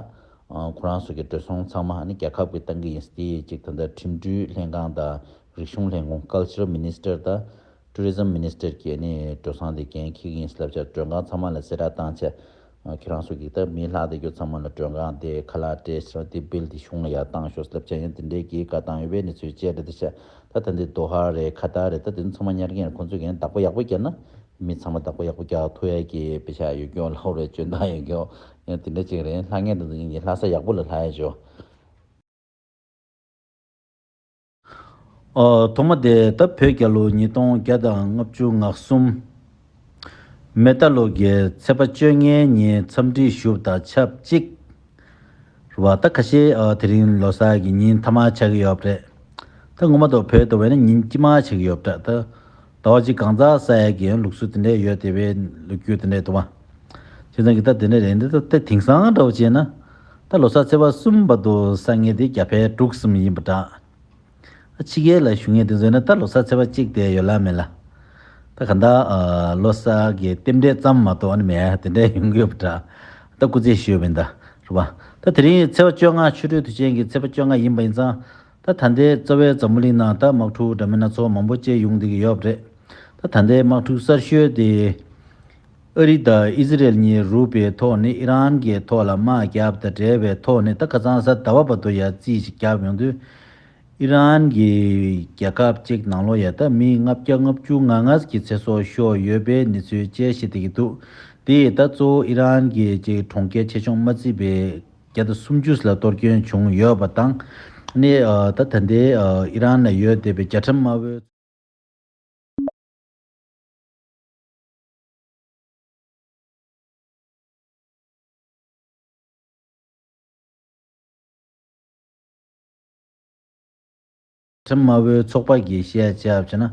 ཨ་ཁོ་རང་ཚོ་གི་འགྲོ་སོང་ཚང་མ་ཨ་ནི་རྒྱལ་ཁབ་ཀྱིས་བཏང་གི་ཡིན་ཟེར། དེ་ཡི་གཅིག་ད་ལྟ་ཁྲིམས་སྒྲིག་ལྷན་ཁང་དང་རིག་གཞུང་ལྷན་ཁང་། Cultural Minister དང་Tourism Minister གིས་ནི་འགྲོ་སོང་དེ་འགན་འཁྱེར་གྱི་ཡིན་ཟེར་ལབ་བྱས། མགྲོན་ཁང་ཚང་མ་ལ་གསལ་བསྒྲགས་བཏང་བྱས། ཨ་ཁྱེད་རང་ཚོ་གིས་ད་མི་ལྷག་བསྡད་རྒྱུ་ཚང་མ་ལ་མགྲོན་ཁང་དེ་ཁ་ལག་སྤྲད་ཤག་དེ་བིལ་དེ་གཞུང་ལ་ཡར་བཏང་ཤོག་ཟེར་ལབ་བྱས། ཡང་དེ་འདྲའི་གི་བཀའ་བཏང་ཡོད་པའི་གནས་ཚུལ་བཅས་རེད་དེ་ཤག་ད་ད་འདི་དོ་ཧ་རེད། ཁ་ཏར་རེད། ད་དེ་ཚོ་ཚང་མ་ཉར་མཁན་ཁོང་ཚོ་གིས་བདག་པོ་ཡག་པོ་རྒྱག་ན་མི་ཚང་མ་བདག་པོ་ཡག་པོ་རྒྱག་ཐུབ་ཡ་གི་དཔེ་ཆ་ཡོད་རྒྱུ་ལྷག་རེད། འཇོན་ཐང་ཡོད་རྒྱུ་ཡང་དེ་འདྲ་ཅིག་རེད། ལྷ་ངན་དེ་ཚོ་ཡིན་གྱི་ལྷ་ས་ཡག་པོ་ལ་ལྷག་ཡ་ཅོ། ཨོ། ཐོག་མ་དེ་ད་བོད་རྒྱལ་ལོ་ཉིས་སྟོང་བརྒྱ་དང་ལྔ་བཅུ་ང་གསུམ། མེ་རྟ་ལོ་གི་ཚེས་པ་བཅོ་ལྔའི་ཉིན་འཚམས་འདྲི་ཞུ་བ་དང་ཆབས་ཅིག་རེད་བ། ད་ཁ་ཤས་ཨ་དེ་རིང་ལོ་གསར་གྱི་ཉིན་མཐའ་མ་ཆགས་ཀྱི་ཡོད་པ་རེད། ད་ངོ་མ་ད་བོད་དུ་བས་ན་ཉིན་དཀྱིལ་མ་ཆགས་ཀྱི་ཡོད་པ་འདྲ། ད་ཟླ་བ་གཅིག་གང་ཚ་ས་ཡ་གི་ལུགས་སྲོལ་དེ་འདྲ་ཡོད་བསྡད་པའི་ལོ་རྒྱུས་དེ་འདྲ་འདུག་བ། བྱས་ཙང་གི་ད་དེ་འདྲ་རེད། འདི་ད་ད་དེང་སང་འདྲ་བོ་བྱས་ན་ད་ལོ་གསར་ཚེས་པ་གསུམ་བར་དུ་བསགས་མཁན་དེ་རྒྱ་བལ་འབྲུག་གསུམ་ཡིན་པ་འདྲ། ཕྱི་རྒྱལ་ལ་བཞུགས་མཁན་དེ་ཚོས་ན་ད་ལོ་གསར་ཚེས་པ་གཅིག་དེ་ཡོད་ལ་མེད་ལ། ད་ག་ད་ལོ་གསར་གྱི་རྟེན་འབྲེལ་ཙམ་མ་གཏོགས་ཨ་ནི་མེད་དེ་འདྲ་ཡོང་གི་ཡོད་པ་འདྲ། ད་སྐུ་རྩེད་ཞུས་པ་ཡིན་ད། རེད་པ། ད་དེ་རིང་ཚེས་པ་བཅོ་ལྔ་ཆོ་འཕྲུལ་དུས་ཆེན་གྱི་ཚེས་པ་བཅོ་ལྔ་ཡིན་པ་ཡིན་ཙང་། ད་ད་ལྟའི་རྩ་བའི་འཛམ་བུ་གླིང་ནང་ད་དམག་འཁྲུག་འདྲ་མིན་སྣ་ཚོགས་མང་པོ་བྱས་ཡོང་བསྡད་ཀྱི་ཡོད་པ་རེད། ད་ད་ལྟའི་དམག་འཁྲུག་གསར་ཤོས་དེ། ཨ་རི་དང་ཨི་ཟི་རེལ་གཉིས་རུབ་པའི་ཐོག་ནས་ཨི་རན་གྱི་ཐོག་ལ་དམག་བརྒྱབ་དང་འབྲེལ་བའི་ཐོག་ནས་ད་ཁ་སང་གཟའ་ཟླ་བ་བར་དུ་ཡ་རྩིས་ཤིག་བརྒྱབ་ཡོང་དུས། ཨི་རན་གྱི་རྒྱལ་ཁབ་ཅིག་ནང་ལོགས་ཡ་ད་མི་ལྔ་བརྒྱ་ལྔ་བཅུ་ང་ལྔ་གི་ཚེ་སྲོག་ཤོར་ཡོད་པའི་གནས་ཚུལ་བཅས་བཤད་བསྡད་ཀྱི་འདུག་དེ་ཡིས་ད་གཙོ་བོ་ཨི་རན་གྱི་ཅིག་གྲོང་ཁྱེར་ཆེ་ཆུང་མ་བརྩིས་པའི་བརྒྱ་དང་སུམ་ཅུ་ལ་གཏོར་སྐྱོན་བྱུང་ཡོད་པ་དང་། ནས་ད་ད་ལྟའི་ཨི་རན་ལ་ཡོད་བསྡད་པའི་རྒྱལ་ཁྲིམས་དམར་པོའི། ཁྲིམས་དམར་པོའི་ཚོགས་པ་གིས་བཤད་བྱས་པ་བྱས་ན།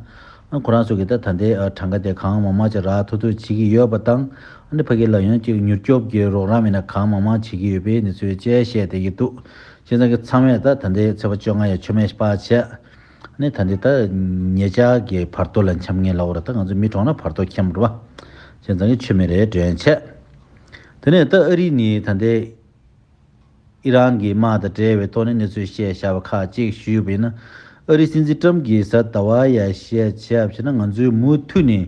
ཨ་ཁོ་རང་ཚོ་གིས་ད་ད་ལྟའི་ཨ་གྲངས་ཀ་དེ་གང་མང་མང་ཅིག་རག་ཐུབ་ཐུབ་བྱེད་ཀྱི་ཡོད་པ་དང་། ཨ་ནི་ཕ་གི་ལ་ཡང་ཅིག་མྱུར་སྐྱོབ་ཀྱི་རོགས་རམ་ཡིན་ན་གང་མང་མང་བྱེད་ཀྱི་ཡོད་པའི་གནས་ཚུལ་བཅས་བཤད་བསྡད་ཀྱི་འདུག་བྱས་ཙང་གི་ཚང་མས་ད་ད་ལྟའི་ཚེས་པ་བཅོ་ལྔ་ཡ་མཆོད་མེ་སྤར་བྱས། ཨ་ནི་ད་ལྟའི་ད་ཉེ་ཆར་གྱི་བར་དོ་ལ་འཆམ་ངེས་ལབ་དགོས་རེད། ད་ང་ཚོ་མི་གྲོངས་ན་བར་དོ་འཁྱམས་རེད་པ། བྱས་ཙང་གི་མཆོད་མེ་རེ་སྒྲོན་བྱས། དེ་ནས་ད་ཨ་རི་ནི་ད་ལྟའི་ཨི་རན་གྱི་དམག་དང་འབྲེལ་བའི་ཐོག་ནས་གནས་ཚུལ་བཤད་བཞག་པ་ཁག་ཅིག་ཞུས་པ་ཡིན་ན། ཨ་རིའི་སྲིད་འཛིན་ཏྲམ་གྱིས་གཟའ་ཟླ་བ་ཡ་བཤད་བྱས་པ་བྱས་ན་ང་ཚོས་མུ་མཐུད་ནས་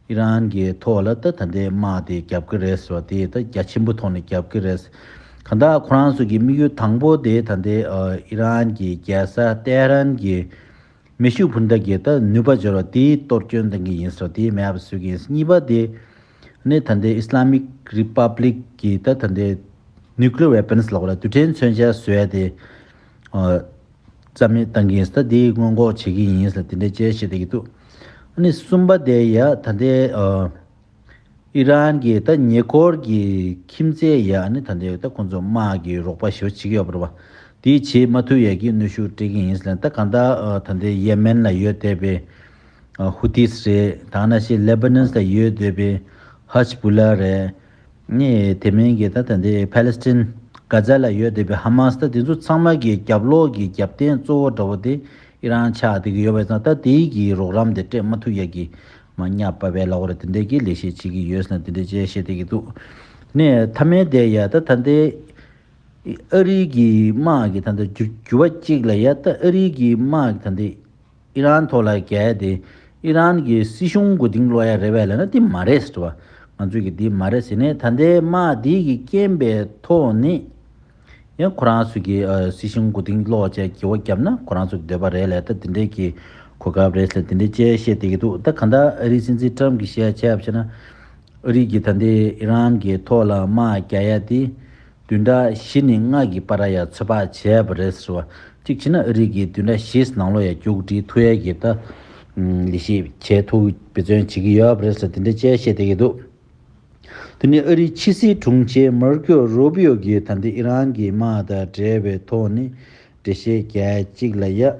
ཨི་རན་གྱི་ཐོག་ལ་ད་ད་ལྟའི་དམག་དེ་བརྒྱབ་ཀྱི་རེད་ཟེར་བ་དེ་ད་རྒྱ་ཆེན་པོའི་ཐོག་ནས་བརྒྱབ་ཀྱི་རེད། གང་ལྟར་ཁོ་རང་ཚོ་གི་དམིགས་ཡུལ་དང་པོ་དེ་ད་ལྟའི་ཨི་རན་གྱི་རྒྱལ་ས་ཏེ་ཧ་རན་གྱི་མེ་ཤུགས་འཕུར་མདའ་གྱི་ད་ནུས་པ་འབྱོར་བ་དེའི་གཏོར་སྐྱོན་གཏོང་གི་ཡིན་ཟེར་བ་དེ་མེད་པ་བཟོ་གི་ཡིན། གཉིས་པ་དེ་ནི་ད་ལྟའི་Islamic Republic གི་ད་ད་ལྟའི་nuclear weapons ལབ་དགོས་རེད། རྡུལ་ཕྲན་མཚོན་ཆ་བཟོ་ཡ་དེ་ཨ་རྩ་མེད་གཏང་གི་ཡིན་ཟེར། ད་དེ་སྔོན་འགོག་བྱེད་ཀྱི་ཡིན་ཟེར་དེ་འདྲ་བཅས་བཤད་བསྡད་ཀྱི་འདུག་ཨ་ནི་གསུམ་པ་དེ་ཡ་ད་ལྟའི་ཨ་ཨི་རན་གྱི་ད་ཉེ་འཁོར་གྱི་ཁྱིམ་མཚེས་ཡ་ནི་ད་ལྟའི་ད་ཁོང་ཚོ་དམག་གི་རོགས་པ་ཞེ་པོ་བྱེད་ཀྱི་ཡོད་པ་རེད་པ། དེ་བྱེད་མ་ཐུབ་ཡ་གི་གནོན་ཤུགས་སྤྲད་ཀྱི་ཡིན་ཟེར། ད་གང་ལྟར་ཨ་ད་ལྟའི་ཡེ་མེན་ལ་ཡོད་བསྡད་པའི་ཨ་ཧུ་ཐིས་རེད། ད་ནང་བཞིན་ལེ་བྷ་ནོན་ལ་ཡོད་བསྡད་པའི་ཧ་ཇི་བུ་ལ་རེད། ནི་དེ་མིན་གྱི་ད་ད་ལྟའི་ཕ་ལེ་སི་ཐན་གྷ་ཛ་ལ་ཡོད་བསྡད་པའི་ཧ་མ་སི། ད་དེ་ཚོ་ཚང་མ་གི་རྒྱབ་ལོགས་ཀྱི་རྒྱབ་རྟེན་གཙོ་བོ་འདྲ་བོ་དེ་ཨི་རན་ཆགས་བསྡད་ཀྱི་ཡོད་པ་ཙང་། ད་དེའི་གི་རོགས་རམ་དེ་སྤྲད་མ་ཐུབ་ཡ་གི་མ་ཉག་པ་བས་ལབ་དགོས་རེད། དེ་འདྲའི་གི་ལས་གཞི་བྱེད་ཀྱི་ཡོད་ཟེར་ན་དེ་འདྲའི་བཅས་བཤད་བསྡད་ཀྱི་འདུག་ནས་མཐའ་མའི་དེ་ཡ་ད་ད་ལྟའི་ཨ་རི་གི་དམག་གི་ད་ལྟ་འགྱུར་འགྱུར་བ་གཅིག་ལ་ཡ། ད་ཨ་རི་གི་དམག་གི་ད་ལྟའི་ཨི་རན་ཐོག་ལ་རྒྱལ་ཏེ་ཨི་རན་གྱི་སྲིད་གཞུང་མགོ་རྟིང་སློག་ཡ་རེད་པས་ལབ་ན་དེ་མ་རེད་ཟེར་བ། ང་ཚོས་ཀྱི་དེ་མ་རེད་ཟེར་ནས། ད་ལྟའི་དམག་དེ་གི་རྐྱེན་པའི་ཐོག་ནས་ཡང་ཁོ་རང་ཚོ་གི་ཨ་སྲིད་གཞུང་མགོ་རྟིང་སློག་བྱས་འགྱུར་བ་བརྒྱབ་ན་ཁོ་རང་ཚོ་གི་འདོད་པ་རེད་ལབ། ད་དེ་འདྲའི་གི་གོ་སྐབས་རེད་ཟེར་དེ་འདྲའི་བཅས་བཤད་བསྡད་ཀྱི་འདུག་ད་གང་ལྟར་ཨ་རིའི་སྲིད་འཛིན་ཏྲམ་གྱིས་བཤད་བྱས་པ་བྱས་ན། ཨ་རི་གིས་ད་ལྟའི་ཨི་རན་གྱི་ཐོག་ལ་དམག་རྒྱག་ཡ་དེ་བདུན་ཕྲག་བཞི་ནས་ལྔ་གི་བར་ཡ་ཚོད་དཔག་བྱས་པ་རེད་ཟེར་བ། གཅིག་བྱས་ན་ཨ་རི་གིས་བདུན་ཕྲག་བཞིའི་ནང་ལོགས་ཡ་མཇུག་སྒྲིལ་ཐུབ་ཡ་གི་ད་ལས་གཞི་བྱེད་ཐུབ་འབད་བརྩོན་བྱེད་ཀྱི་ཡོད་པ་རེད་ཟེར་དེ་འདྲ་བཅས་བཤད་བསྡད་ཀྱི་འདུག་དེ་ནས་ཨ་རིའི་ཕྱི་སྲིད་དྲུང་ཆེ་མར་ཀོ་རུ་པི་ཡོ་གིས་ད་ལྟའི་ཨི་རན་གྱི་དམག་དང་འབྲེལ་བའི་ཐོག་ནས་འགྲེལ་བཤད་རྒྱག་ཡ་གཅིག་ལ་ཡ།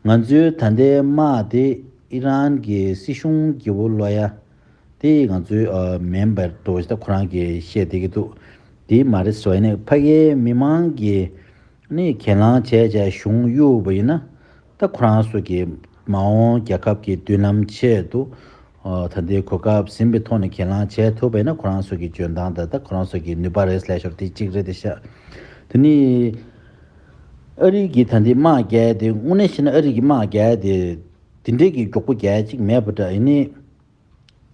ང་ཚོའི་ད་ལྟའི་དམག་དེ་ཨི་རན་གྱི་སྲིད་གཞུང་སྒྱེ་པོ་སློག་ཡ་དེ་ང་ཚོའི་ཨ་མིན་པར་འགྲོ་ཞེས་ད་ཁོ་རང་གིས་བཤད་བསྡད་ཀྱི་འདུག་དེ་མ་རེད་ཟེར་བ་ཡིན་ན་ཕ་གིའི་མི་མང་གིས་ནི་གྱེན་ལངས་བྱས་བྱས་གཞུང་གཡུགས་པ་ཡིན་ན། ད་ཁོ་རང་ཚོ་གི་མ་འོངས་རྒྱལ་ཁབ་ཀྱི་མདུན་ལམ་ཆེད་དུ་ཨ་ད་ལྟའི་གོ་སྐབས་ཟིན་པའི་ཐོག་ནས་གྱེན་ལངས་བྱས་ཐུབ་པ་ཡིན་ན་ཁོ་རང་ཚོ་གི་འཇོན་ཐང་དང་ད་ཁོ་རང་ཚོ་གི་ནུས་པ་རེད་ལབ་ཞོར་དེ་གཅིག་རེད་དེ་ཤག་དེ་ནི་ཨ་རི་གི་ད་ལྟའི་དམག་རྒྱག་ཡ་དེ་དངོས་གནས་བཤད་ན་ཨ་རི་གི་དམག་རྒྱག་ཡ་དེ་དེ་འདྲའི་གི་མགྱོགས་པོ་རྒྱག་ཡ་གཅིག་མེད་པ་འདྲ། ཡིན་ནའི་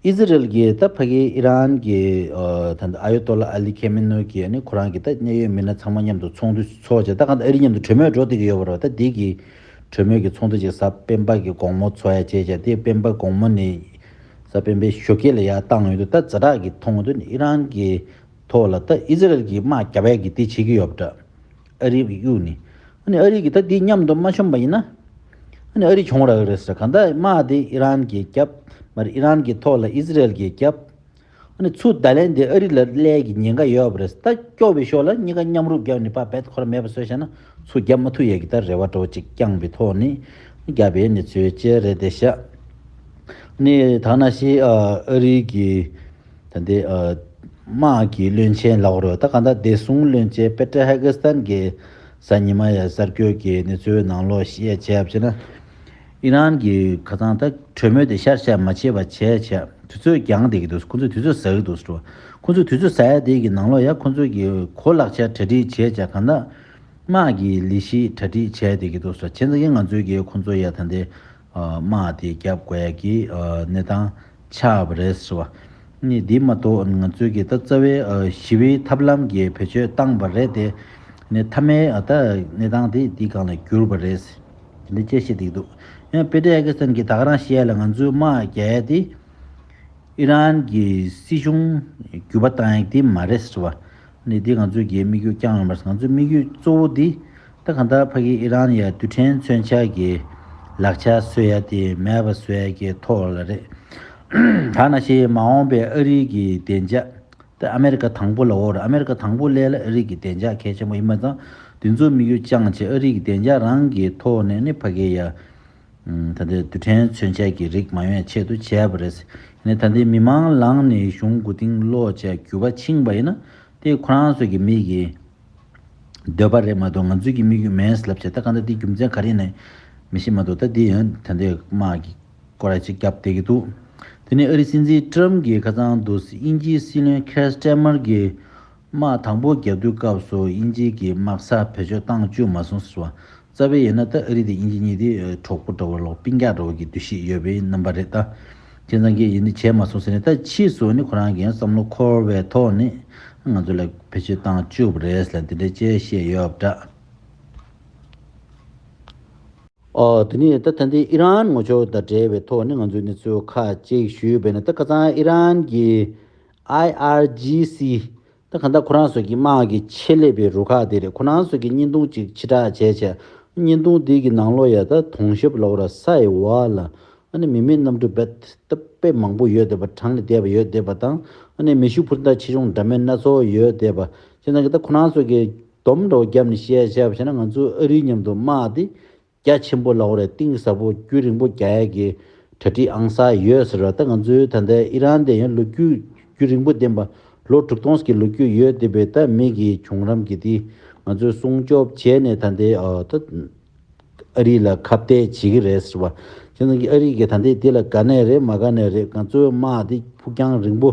ཨི་ཟི་རེལ་གྱིས་ད་ཕ་གིའི་ཨི་རན་གྱི་ཨ་ད་ལྟ་ཨ་ཡོ་ཏོ་ལ་ཨ་ལི་ཁེ་མེ་ནོ་གིས་ནི་ཁོ་རང་གི་ད་གནད་ཡོད་མི་སྣ་ཚང་མ་མཉམ་དུ་ཚོགས་འདུ་ཚོགས་བྱས། ད་གང་ལྟར་ཨ་རི་མཉམ་དུ་གྲོས་མོལ་འགྲོ་བསྡད་ཀྱི་ཡོད་པ་རེད་བ། ད་འདི་གི་གྲོས་མོལ་གྱི་ཚོགས་འདུ་ཅིག་གཟའ་སྤེན་པ་གི་དགོང་མོ་ཚོགས་ཡ་བྱས་བྱས། དེ་སྤེན་པ་དགོང་མོ་ནས་གཟའ་སྤེན་པའི་ཞོགས་ཀས་ལ་ཡར་བཏང་ཡོང་དུས། ད་ཛ་དྲག་གི་མཐོང་དུས་ཨི་རན་གྱི་ཐོག་ལ་ད་ཨི་ཟི་རེལ་གྱིས་དམག་རྒྱབ་ཡ་གི་དེ་བྱེད་ཀྱི་ཡོད་པ་འདྲ། ཨ་རི་གི་གཡུག་ནི། ཨ་ནི་ཨ་རི་གི་ད་དེ་མཉམ་དུ་མ་མཆོང་པ་ཡིན་ན། ཨ་ནི་ཨ་རི་གྱོང་རག་གི་རེད་ཟེར། གང་ལྟར་དམག་དེ་ཨི་རན་གྱིས་རྒྱབ། མ་རེད། ཨི་རན་གྱི་ཐོག་ལ་ཨི་ཟི་རེལ་གྱིས་རྒྱབ། ཨ་ནི་ཚུར་བརྡ་ལན་དེ་ཨ་རི་ལ་སླེབས་ཀྱི་ཉེན་ཁ་ཡོད་པ་རེད། ད་སྐྱོ་བའི་ཤོག་ལ་གཉིས་ཀ་མཉམ་རུབ་བརྒྱབ་ནས་ཕར་རྦད་ཁོ་ར་མེད་པ་བཟོས་བཞག་ན་ཚུར་རྒྱབ་མ་ཐུབ་ཡས་ཀྱི་ད་རེ་བ་འདྲ་བོ་ཅིག་བསྐྱངས་པའི་ཐོག་ནས་རྒྱབ་པའི་གནས་ཚུལ་བཅས་རེད་དེ་ཤག་ནི་ད་ནང་བཞིན་ཨ་ཨ་རི་གི་ད་ལྟའི་ཨ་དམག་གི་བློན་ཆེན་ལབ་དགོས་རེད། ད་གང་ལྟར་བདེ་སྲུང་བློན་ཆེན་པེ་ཏྲ་ཧེ་གྷི་སི་ཐན་གྱིས་གཟའ་ཉི་མ་ཡ་གསར་འགོད་ཀྱི་གནས་ཚུལ་ནང་ལོགས་བཤད་བྱས་པ་བྱས་ན། ཨི་རན་གྱི་ཁ་སང་ད་གྲོས་མོལ་དེ་ཤར་ཤར་མ་བྱེད་པ་བྱས་བྱས་དུས་ཚོད་འགྱངས་བསྡད་ཀྱི་འདུག་ཁོང་ཚོས་དུས་ཚོད་ཟ་གི་འདུག་ཟེར། ཁོང་ཚོས་དུས་ཚོད་ཟ་ཡ་དེ་གི་ནང་ལོགས་ཡ་ཁོང་ཚོས་ཀྱི་གོ་ལག་ཆ་གྲ་སྒྲིག་བྱས་བྱས་གང་ལྟར་དམག་གི་ལས་གཞི་གྲ་སྒྲིག་བྱས་བསྡད་ཀྱི་འདུག་ཟེར། བྱས་ཙང་ང་ཚོས་ཀྱི་ཁོང་ཚོ་ཡ་ད་ལྟའི་དམག་དེ་རྒྱབ་དགོས་ཡ་གི་གནས་སྟངས་ཆགས་པ་རེད་ཟེར་བ། ནི་འདི་མ་གཏོགས་ང་ཚོས་ཀྱི་ད་རྩ་བའི་ཞི་བའི་ཐབས་ལམ་གྱི་བེད་སྤྱོད་བཏང་པ་རེད་དེ། ནི་མཐའ་མའི་ད་གནས་སྟངས་དེ་འདི་སྒང་ལ་གྱུར་པ་རེད། དེ་འདྲ་བཅས་བཤད་བསྡད་ཀྱི་འདུག་ཡང་པེ་ཏྲི་ཨ་ཀི་སི་ཐན་གྱིས་ད་ག་རང་བཤད་ཡ་ལ་ང་ཚོའི་དམག་རྒྱག་ཡ་དེ་ཨི་རན་གྱི་སྲིད་གཞུང་འགྱུར་བ་བཏང་ཡ་དེ་མ་རེད་ཟེར་བ། ནི་འདི་ང་ཚོའི་གི་དམིགས་ཡུལ་རྐྱང་ཡོད་མ་རེད། ང་ཚོའི་དམིགས་ཡུལ་གཙོ་བོ་འདི་ད་གང་ལྟར་ཕ་གི་ཨི་རན་ཡ་རྡུལ་ཕྲན་མཚོན་ཆ་གི་ལག་ཆ་བཟོ་ཡ་དེ་མེད་པ་བཟོ་ཡ་གི་ཐོག་ལ་རེད། ད་ནང་བཞིན་མ་འོངས་པའི་ཨ་རི་གི་བདེ་འཇགས། ད་ཨ་མེ་རི་ཀ་དང་པོ་ལ་འོ་རེད། ཨ་མེ་རི་ཀ་དང་པོ་སླེབས་ལ་ཨ་རི་གི་བདེ་འཇགས་གལ་ཆེན་པོ་ཡིན་པ་ཙང་དེ་ཚོ་དམིགས་ཡུལ་བཅངས་བྱས་ཨ་རི་གི་བདེ་འཇགས་རང་གི་ཐོག་ནས་ནི་ཕ་གི་ཡ། ད་ལྟའི་རྡུལ་ཕྲན་མཚོན་ཆ་གི་རིགས་མ་ཡོང་ཆེད་དུ་བྱས་པ་རེད། ཡིན་ནའི་ད་ལྟའི་མི་མང་ལངས་ནས་གཞུང་མགོ་རྟིང་སློག་བྱས་འགྱུར་བ་ཕྱིན་པ་ཡིན་ན་དེ་ཁོ་རང་ཚོ་གི་མི་གི་འདོད་པ་རེད་མ་གཏོགས་ང་ཚོའི་གི་དམིགས་ཡུལ་མིན་ལབ་བྱས། ད་གང་ལྟར་དེ་རྒྱུ་མཚན་ག་རེ་ཡིན་ནའི་མི་ཤེས་མ་གཏོགས། ད་དེ་ཡང་ད་ལྟའི་དམག་གི་སྐོར་ཅིག་བརྒྱབ་བསྡད་ཀྱི་འདུག་དེ་ནས་ཨ་རིའི་སྲིད་འཛིན་ཀྲམ་གྱིས་ཁ་སང་དུ་དབྱིན་ཇིའི་སྲིད་བློན་ཁེར་སི་ཊར་མར་གྱིས་དམག་དང་པོ་བརྒྱབ་དུས་སྐབས་སུ་དབྱིན་ཇི་གི་དམག་ས་བེད་སྤྱོད་བཏང་བཅུག་མ་སོང་ཟེར་བ། རྩ་བའི་ཡིན་ན་ད་ཨ་རི་དེ་དབྱིན་ཇི་གཉིས་དེ་གྲོགས་པོ་འདྲ་བོ་ལོག་སྤུན་ཀྱག་འདྲ་བོ་གི་འདུ་ཤེས་ཡོད་པའི་རྣམ་པ་རེད་ད། བྱས་ཙང་གི་ཡིན་ནི་བྱས་མ་སོང་ཟེར་ནས་ད་ཕྱིས་སུ་ནི་ཁོ་རང་གིས་བསམ་བློ་འཁོར་བའི་ཐོག་ནས་ང་ཚོ་ལ་བེད་སྤྱོད་བཏང་བཅུག་པ་རེད་ལབ་འདི་འདྲ་ཅིག་བཤད་ཡོད་པ་འདྲ། ཨོ་དེ་ནས་ད་ད་ལྟའི་ཨི་རན་ངོ་ཕྱོགས་དང་འབྲེལ་བའི་ཐོག་ནས་ང་ཚོས་གནས་ཚུལ་ཁག་ཅིག་ཞུས་པས་ན། ད་ཁ་སང་ཨི་རན་གྱི་ཨའི་ཨར་ཇི་སི། ད་གང་ལྟར་ཁོ་རང་ཚོ་གི་དམག་གི་ཆེད་ལས་པའི་རུ་ཁག་དེ་རེད། ཁོ་རང་ཚོ་གི་བརྙན་ཐུང་ཅིག་ཕྱིར་བསྒྲགས་བྱས་བྱས། བརྙན་ཐུང་དེ་གི་ནང་ལོགས་ཡ་ད་དུང་ཞབས་ལོག་ར་ས་ཡི་བ་ལ་ཨ་ནི་མི་མེད་གནམ་གྲུ་རྦད་དེ་དཔེ་མང་པོ་ཡོད་བསྡད་པ། གྲངས་ལས་འདས་པ་ཡོད་བསྡད་པ་དང་། ཨ་ནི་མེ་ཤུགས་འཕུར་མདའ་ཆེ་ཆུང་འདྲ་མིན་སྣ་ཚོགས་ཡོད་བསྡད་པ། བྱས་ཙང་གི་ད་ཁོ་རང་ཚོ་གི་སྡོམ་འདྲ་བོ་བརྒྱབ་ནས་བཤད་བཤད་པ་བྱས་ན་ང་ཚོ་ཨ་རིའི་མཉམ་དུ་དམག་དེ་རྒྱ་ཆེན་པོ་ལབ་དགོས་རེད། གཏིང་ཟབ་པོ་རྒྱུན་རིང་པོ་རྒྱག་ཡས་ཀྱི་གྲ་སྒྲིག་ཨང་གསར་ཡོད་ཟེར་བ། ད་ང་ཚོའི་ད་ལྟའི་ཨི་རན་དེ་ཡང་ལོ་རྒྱུས་རྒྱུན་རིང་པོ་ལྡན་པ། ལོ་དྲུག་སྟོང་གི་ལོ་རྒྱུས་ཡོད་བསྡད་པའི་ད་མི་གི་བྱུང་རིམ་གྱི་དེ་ང་ཚོས་སྲུང་སྐྱོབ་བྱས་ནས་ད་ལྟའི་ཨ་ད་ཨ་རི་ལ་ཁ་གཏད་བྱེད་ཀྱི་རེད་ཟེར་བ། བྱས་ཙང་གི་ཨ་རི་གི་ད་ལྟའི་དེ་ལ་དགའ་ནས་རེད་མ་དགའ་ནས་རེད། ང་ཚོའི་དམག་དེ་ཕུགས་རྒྱང་རིང་པོ་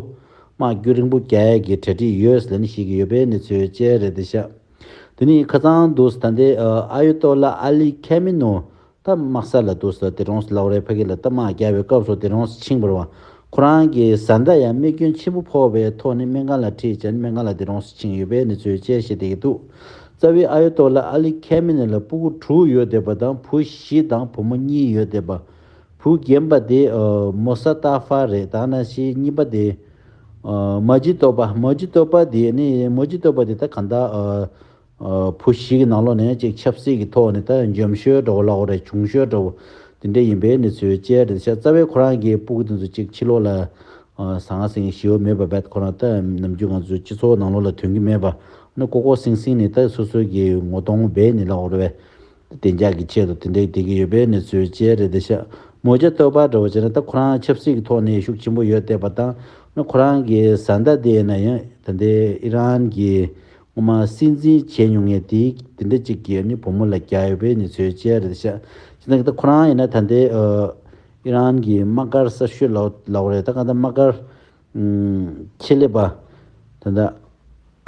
དམག་རྒྱུན་རིང་པོ་རྒྱག་ཡས་ཀྱི་གྲ་སྒྲིག་ཡོད་ཟེར་ནས་བཤད་ཀྱི་ཡོད་པའི་གནས་ཚུལ་བཅས་རེད་འདི་ཤག་དེ་ནས་ཁ་སང་དུས་ད་ལྟའི་ཨ་ཡོ་ཏོ་ལ་ཨ་ལི་ཁེ་མི་ནོ་ད་དམག་ས་ལ་དུས་ད་དེ་རིང་ལབ་དགོས་རེད། ཕ་གི་ལ་ད་དམག་རྒྱག་པའི་སྐབས་སུ་དེ་རིང་ཕྱིན་པ་རེད་བ། ཁོ་རང་གི་བཟའ་ཟླ་ཡང་རྨས་སྐྱོན་ཆེན་པོ་ཕོག་པའི་ཐོག་ནས་སྨན་ཁང་ལ་ཁྲིད་བྱས་ནས་སྨན་ཁང་ལ་དེ་རིང་ཕྱིན་ཡོད་པའི་གནས་ཚུལ་བཅས་བཤད་བསྡད་ཀྱི་འདུག་རྩ་བའི་ཨ་ཡོ་ཏོ་ལ་ཨ་ལི་ཁེ་མི་ནོ་ལ་སྤུ་གུ་དྲུག་ཡོད་བསྡད་པ་དང་བུ་བཞི་དང་བུ་མོ་གཉིས་ཡོད་བསྡད་པ། བུ་རྒན་པ་དེ་ཨ་མོ་ས་ཏཱ་ཧྥ་རེད། ད་ནང་བཞིན་གཉིས་པ་དེ་ཨ་མ་ཇི་ཏོ་པ། མ་ཇི་ཏོ་པ་དེ་ནི་མ་ཇི་ཏོ་པ་དེ་ད་གང་ལྟར་ཨ་ཨ་བུ་བཞི་གི་ནང་ལོགས་ནས་ཅིག་ཆབ་སྲིད་ཀྱི་ཐོག་ནས་ད་འཇོན་ཤོས་འདྲ་བོ་ལབ་དགོས་རེད། ཆུང་ཤོས་འདྲ་བོ་དེ་འདྲ་ཡིན་པའི་གནས་ཚུལ་བཅས་རེད་ཤག་རྩ་བའི་ཁོ་རང་གི་སྤུ་གུ་དེ་ཚོ་ཅིག་ཕྱི་ལོགས་ལ་ཨ་ཟང་ངེ་ཟིང་ངེ་ཞེ་པོ་མེད་པ་རྦད་ཁོ་རང་ད་ནམ་རྒྱུན་ང་ཚོའི་སྤྱི་ཚོགས་ནང་ལོགས་ལ་ཐོན་གྱི་མེད་པ། ཨ་ནི་ལྐོག་ལྐོག་སིང་སིང་ནས་ད་སོ་སོ་གི་ངོ་གདོང་སྦས་ནས་ལབ་དགོས་རེད་པས། བདེ་འཇགས་ཀྱི་ཆེད་དུ་དེ་འདྲའི་བསྡད་ཀྱི་ཡོད་པའི་གནས་ཚུལ་བཅས་རེད་འདི་ཤག་མོ་ཇི་ཏོ་པ་འདྲ་བོ་བྱས་ན་ད་ཁོ་རང་ཆབ་སྲིད་ཀྱི་ཐོག་ནས་ཤུགས་ཆེན་པོ་ཡོད་བསྡད་པ་དང་། ཨ་ནི་ཁོ་རང་གི་བཟའ་ཟླ་དེ་ཡིན་ན་ཡང་ད་ལྟའི་ཨི་རན་གྱི་སྔོན་མ་སྲིད་འཛིན་བྱས་མྱོང་མཁན་དེ་དེ་འདྲ་ཅིག་གི་ཨ་ནི་བུ་མོ་ལ་རྒྱག་ཡོད་པའི་གནས་ཚུལ་བཅས་རེད་ཤག་བྱས་ན་ད་ཁོ་རང་ཡིན་ན་ད་ལྟའི་ཨ་ཨི་རན་གྱི་དམག་སྒར་གསར་ཤོས་ལབ་ལབ་དགོས་རེད། ད་གང་ལྟར་དམག་སྒར་ཨུམ་ཆེད་ལས་པ་ད་ལྟ་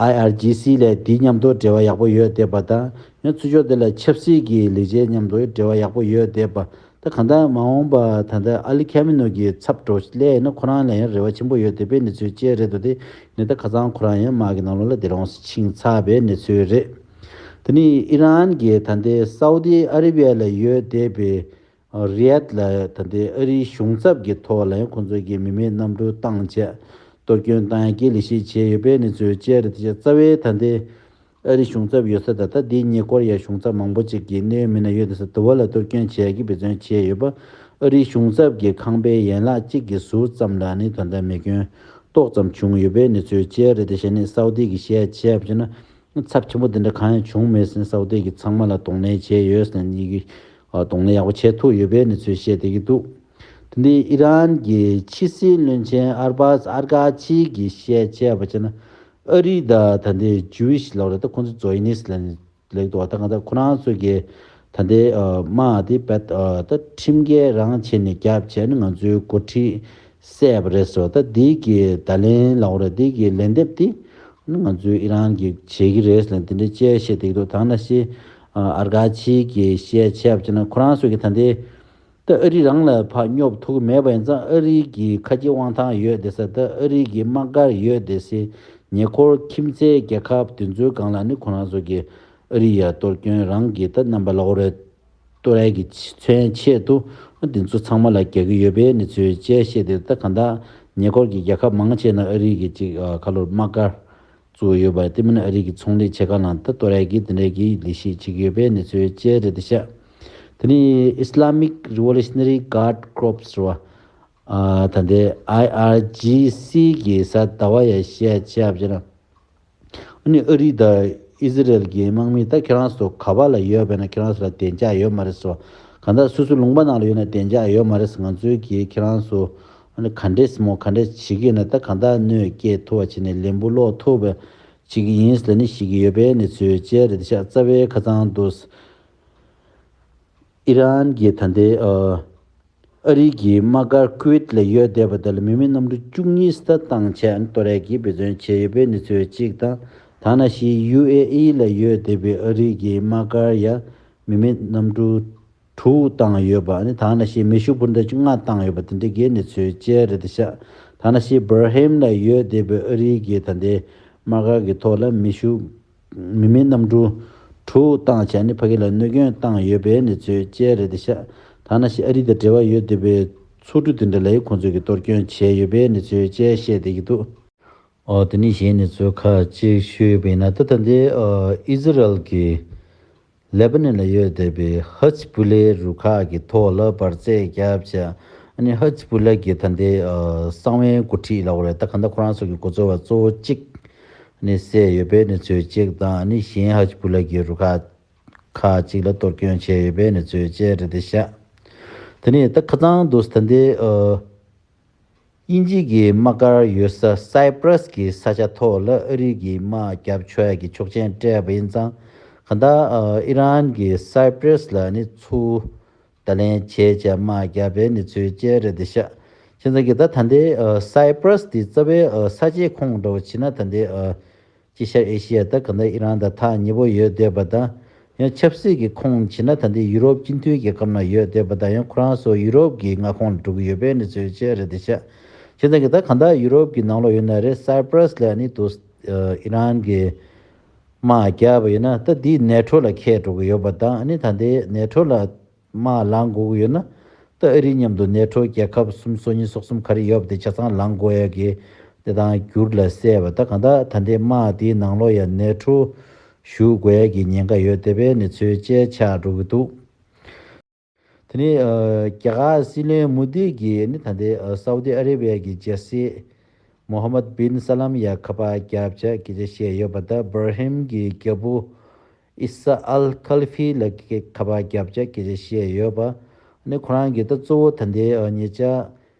ཨའི་ཨར་ཇི་སི་ལས་དེའི་མཉམ་དུ་འབྲེལ་བ་ཡག་པོ་ཡོད་བསྡད་པ་དང་། ཡང་ཚུར་ཕྱོགས་དེ་ལ་ཆབ་སྲིད་ཀྱི་ལས་བྱེད་མཉམ་དུ་འབྲེལ་བ་ཡག་པོ་ཡོད་བསྡད་པ། ད་གང་ལྟར་མ་འོངས་པ་ད་ལྟ་ཨ་ལི་ཁེ་མི་ནོ་གི་ཚབ་འགྲོ་སླེབས་ཡིན་ན་ཁོ་རང་ལ་ཡང་རེ་བ་ཆེན་པོ་ཡོད་བསྡད་པའི་གནས་ཚུལ་བཅས་རེད་འདུག་དེ་ནི་ད་ཁ་སང་ཁོ་རང་ཡང་དམག་གི་ནང་ལོགས་ལ་དེ་རིང་ཕྱིན་ཚར་བའི་གནས་ཚུལ་རེད། དེ་ནི་ཨི་རན་གྱི་ད་ལྟའི་སའུ་ཏི་ཨ་རེ་བྷི་ཡ་ལ་ཡོད་བསྡད་པའི་རི་ཡད་ལ་ད་ལྟའི་ཨ་རིའི་གཞུང་ཚབ་ཀྱི་ཐོག་ལ་ཡང་ཁོང་ཚོ་གིས་མི་མེད་གནམ་གྲུ་བཏང་བྱས་གཏོར་སྐྱོན་བཏང་ཡག་གི་ལས་གཞི་བྱས་ཡོད་པའི་གནས་ཚུལ་བཅས་རེད། དེ་བྱས་རྩ་བའི་ད་ལྟའི་ཨ་རིའི་གཞུང་ཚབ་ཡོད་ས་དང་ད་འདིའི་ཉེ་འཁོར་ཡ་གཞུང་ཚབ་མང་པོ་ཅིག་གིས་གནད་ཡོད་མི་སྣ་ཡོད་དེ་ས་དུ་བ་ལ་གཏོར་སྐྱོན་བྱས་ཡག་གི་འབད་བརྩོན་བྱས་ཡོད་པ། ཨ་རིའི་གཞུང་ཚབ་ཀྱི་ཁང་པའི་ཡན་ལག་གཅིག་གི་ཟུར་ཙམ་ལ་ནི་ད་ལྟ་མེ་སྐྱོན་ཏོག་ཙམ་བྱུང་ཡོད་པའི་གནས་ཚུལ་བཅས་རེད། དེ་བྱས་ནས་སའུ་ཏི་གིས་བཤད་བྱས་པ་བྱས་ན། ཚབས་ཆེན་པོ་དེ་འདྲ་གང་ཡང་བྱུང་མེད་ཟེར་ནས་སའུ་ཏི་གིས་ཚང་མ་ལ་གདོང་ལེན་བྱས་ཡོད་ཟེར་ནས་གཉིས་ཀྱིས་ཨ་གདོང་ལེན་ཡག་པོ་བྱས་ཐུབ་ཡོད་པའི་གནས་ཚུལ་བཤད་བསྡད་ཀྱི་འདུག་དེ་འདི་ཨི་རན་གྱི་ཕྱི་སྲིད་བློན་ཆེན་ཨར་བཱས་ཨར་ཀ་ཆི་གིས་བཤད་བྱས་པ་བྱས་ན། ཨ་རི་དང་ད་ལྟའི་ཇུ་ཝི་ཤི་ལབ་རེད། ད་ཁོང་ཚོ་ཛོ་ཡི་ནིས་ལབ་ནས་ལེགས་འདུག་ད་གང་ལྟར་ཁོ་རང་ཚོ་གི་ ད་ལྟའི་ཨ་དམག་དེ་བད་ཨ་ད་ཁྲིམས་འགལ་རང་བྱས་ནས་བརྒྱབ་བྱས་ནས་ང་ཚོའི་འགོ་ཁྲིད་བསད་པ་རེད་ཟེར་བ། ད་འདི་གི་བརྡ་ལན་ལབ་དགོས་རེད། འདི་གི་ལན་འདེབས་དེ་ང་ཚོའི་ཨི་རན་གྱིས་བྱེད་ཀྱི་རེད་ཟེར་ནས་དེ་འདྲའི་བཤད་བཤད་བསྡད་ཀྱི་འདུག། ད་ནང་བཞིན་ཨ་ཨར་ག་ཆི་གིས་བཤད་བྱས་པ་བྱས་ན་ཁོ་རང་ཚོ་གི་ད་ལྟའི་ད་ཨ་རི་རང་ལ་ཕར་སྙོབ་ཐུབ་ཀྱི་མེད་པ་ཡིན་ཙང་ཨ་རི་གི་ཁ་ཆེ་དབང་ཐང་ཡོད་བསྡད་ས། ད་ཨ་རི་གི་དམག་སྒར་ཡོད་བསྡད་སའི་ཉེ་འཁོར་ཁྱིམ་མཚེས་རྒྱལ་ཁབ་དེ་ཚོའི་སྒང་ལ་ནི་ཁོ་རང་ཚོ་གི་ཨ་རི་ཡ་གཏོར་སྐྱོན་རང་གི་ད་རྣམ་པ་ལབ་དགོས་རེད། གཏོར་ཡ་གི་མཚོན་ཆེད་དུ་དེ་ཚོ་ཚང་མ་ལ་རྒྱག་གི་ཡོད་པའི་གནས་ཚུལ་བཅས་བཤད་དེ། ད་གང་ལྟར་ཉེ་འཁོར་གྱི་རྒྱལ་ཁབ་མང་ཆེ་ན་ཨ་རི་གི་ཅིག་ཁ་ལོ་དམག་སྒར་བཙུགས་ཡོད་པ་དེ་མིན་ཨ་རི་གི་ཚོང་ལས་ཆེ་ཁག་ནང་ད་གཏོར་ཡ་གི་དེ་འདྲའི་གི་ལས་གཞི་བྱེད་ཀྱི་ཡོད་པའི་གནས་ཚུལ་བཅས་རེད་ཤག། དེ་ནི་Islamic Revolutionary Guard Corps རེད་བ། ཨ་ད་ལྟའི་I R G C གི་གཟའ་ཟླ་བ་ཡ་བཤད་བྱས་པ་བྱས་ན། ཨ་ནི་ཨ་རི་དང་ཨི་ཟི་རེལ་གྱི་དམག་མི་ད་ཁྱེད་རང་ཚོ་ག་པ་ལ་ཡོད་པས་ན་ཁྱེད་རང་ཚོ་ལ་བདེ་འཇགས་ཡོད་མ་རེད་ཟེར་བ། གང་ལྟར་སོ་སོའི་ལུང་པ་ནང་ལ་ཡོད་ན་བདེ་འཇགས་ཡོད་མ་རེད་ཟེར། ང་ཚོའི་གིས་ཁྱེད་རང་ཚོ་ཨ་ནི་ག་འདྲས་སེ་མོ་ག་འདྲས་བྱེད་ཀྱི་ཡོད་ན་ད་གང་ལྟར་གནོད་སྐྱེལ་ཐུབ་པ་བྱས་ནས་ལན་འབུ་སློག་ཐུབ་པ་བྱེད་ཀྱི་ཡིན་ཟེར་ནས་བཤད་ཀྱི་ཡོད་པའི་གནས་ཚུལ་བཅས་རེད་ཤག། རྩ་བའི་ཁ་སང་དུ་ཨི་རན་གྱི་ད་ལྟའི་ཨ་ཨ་རི་གི་དམག་སྒར་ཀུ་ཝེད་ལ་ཡོད་བསྡད་པ་དེ་ལ་མི་མེད་གནམ་གྲུ་བཅུ་གཉིས་ད་བཏང་བྱས་གཏོར་ཡ་གི་འབད་བརྩོན་བྱས་ཡོད་པའི་གནས་ཚུལ་གཅིག་དང་། ད་ནང་བཞིན་ཡུ་ཨེ་ཨི་ལ་ཡོད་བསྡད་པའི་ཨ་རི་གི་དམག་སྒར་ཡ་མི་མེད་གནམ་གྲུ་དྲུག་བཏང་ཡོད་པ། ཨ་ནི་ད་ནང་བཞིན་མེ་ཤུགས་འཕུར་མདའ་བཅོ་ལྔ་བཏང་ཡོད་པ་དེ་འདྲ་གི་གནས་ཚུལ་བཅས་རེད་ཤག། ད་ནང་བཞིན་སྦར་ཧེམ་ལ་ཡོད་བསྡད་པའི་ཨ་རི་གི་ད་ལྟའི་དམག་སྒར་གྱི་ཐོག་ལ་མེ་ཤུགས་མི་མེད་གནམ་གྲུ་དྲུག་བཏང་བྱས་ནས་ཕ་གི་ལ་གནོད་སྐྱོན་བཏང་ཡོད་པའི་གནས་ཚུལ་བཅས་རེད་ཤག། ད་ནང་བཞིན་ཨ་རི་དང་འབྲེལ་བ་ཡོད་བསྡད་པའི་ཚོགས་འདུ་དེ་འདྲ་ལ་ཁོང་ཚོས་ཀྱི་གཏོར་སྐྱོན་བྱས་ཡོད་པའི་གནས་ཚུལ་བཅས་བཤད་བསྡད་ཀྱི་འདུག། ཨོ་དེ་ནས་གཞན་གནས་ཚུལ་ཁག་ཅིག་ཞུས་པ་ཡིན་ན། ད་ད་ལྟའི་ཨ་ཨི་ཟི་རལ་གྱི་ལེ་པ་ནན་ལ་ཡོད་བསྡད་པའི་ཧ་ཛི་བུ་ལའི་རུ་ཁག་གི་ཐོག་ལ་འབར་རྫས་བརྒྱབ་བྱས། ཨ་ནི་ཧ་ཛི་བུ་ལ་གི་ད་ལྟའི་ཨ་གསང་བའི་འགོ་ཁྲིད་ལབ་དགོས་རེད། ད་གང་ལྟར་ཁོ་རང་ཚོ་གི་འགོ་གཙོ་བ་གཙོ་བོ་གཅིག་ནི་བསད་ཡོད་པའི་གནས་ཚུལ་གཅིག་དང་། ཨ་ནི་གཞན་ཧ་ཛི་བུ་ལ་གི་རུ་ཁག་ཁག་ཅིག་ལ་གཏོར་སྐྱོན་བྱས་ཡོད་པའི་གནས་ཚུལ་བཅས་རེད་ཤག། དེ་ནས་ད་ཁ་སང་དུ་ད་ལྟའི་ཨ་དབྱིན་ཇི་གི་དམག་སྒར་ཡོད་ས་སའི་པྲ་སི་གི་ས་ཆ་ཐོག་ལ་ཨ་རི་གི་དམག་རྒྱབ་ཆོག་ཡ་གི་ཆོག་མཆན་སྤྲད་པ་ཡིན་ཙང་། གང་ལྟར་ཨ་ཨི་རན་གྱིས་སའི་པྲ་སི་ལ་ནི་ཚུར་བརྡ་ལན་བྱས་བྱས་དམག་རྒྱབ་པའི་གནས་ཚུལ་བཅས་རེད་ཤག། བྱས་ཙང་གི་ད་ད་ལྟའི་ཨ་སའི་པྲ་སི་དེ་རྩ་བའི་ཨ་ས་ཆའི་ཁོངས་འདྲ་བོ་བྱས་ན་ད་ལྟའི་ཨ་དཀྱིལ་ཤར་ཨེ་ཤི་ཡ་ད་གང་ལྟར་ཨི་རན་དང་ཐག་ཉེ་པོ་ཡོད་བསྡད་པ་དང་། ཡང་ཆབ་སྲིད་ཀྱི་ཁོངས་བྱས་ན་ད་ལྟའི་ཡུ་རོབ་སྤྱི་མཐུན་རྒྱལ་ཁབ་ནང་ཡོད་བསྡད་པ་དང་། ཡང་ཁོ་རང་ཚོ་ཡུ་རོབ་ཀྱི་མངའ་ཁོངས་ལ་འགྲོ་གི་ཡོད་པའི་གནས་ཚུལ་བཅས་རེད་ཤག། བྱས་ཙང་གི་ད་གང་ལྟར་ཡུ་རོབ་ཀྱི་ནང་ལོགས་ཡོད་ན་རེད། སའི་པྲ་སི་ལ་ནི་དུ་ཨི་རན་གྱི་དམག་རྒྱབ་པ་ཡིན་ན་ད་འདི་ནེ་ཊོ་ལ་འཁེལ་འགྲོ་གི་ཡོད་པ་དང་། ཨ་ནི་ད་ལྟའི་ནེ་ཊོ་ལ་དམག་ལངས་དགོས་ཀྱི་ཡོད་ན། ད་ཨ་རི་མཉམ་དུ་ནེ་ཊོ་རྒྱལ་ཁབ་གསུམ་སོ་གཉིས་སོ་གསུམ་ག་རེ་ཡོད་པ་དེ་ཆ་ཚང་ལངས་དགོས་ཡ་གི་དེ་དང་འགྱུར་ལ་སྲེད་པ། ད་གང་ལྟར་ད་ལྟའི་དམག་དེའི་ནང་ལོགས་ཡ་ནེ་ཊོ་ཞུགས་དགོས་ཡ་གི་ཉེན་ཁ་ཡོད་བསྡད་པའི་གནས་ཚུལ་བཅས་ཆགས་འགྲོ་གི་འདུག། དེ་ནས་ཨ་རྒྱ་གར་སྲིད་བློན་མོ་དི་གིས་ནི་ད་ལྟའི་ཨ་སའུ་དི་ཨ་རེ་བྷི་ཡ་གི་རྒྱལ་སྲས་མོ་ཧམ་མད་བིན་ས་ལམ་ཡ་ཁ་པར་བརྒྱབ་བྱས་སྐད་ཆ་བཤད་ཡོད་པ་དང་། སྦར་ཧེམ་གྱི་རྒྱལ་པོ་ཨི་ས་ཨལ་ཁལ་ཧྥི་ལ་ཁ་པར་བརྒྱབ་བྱས་སྐད་ཆ་བཤད་ཡོད་པ། ནི་ཁོ་རང་གིས་ད་གཙོ་བོ་ད་ལྟའི་ཨ་ཉེ་ཆར་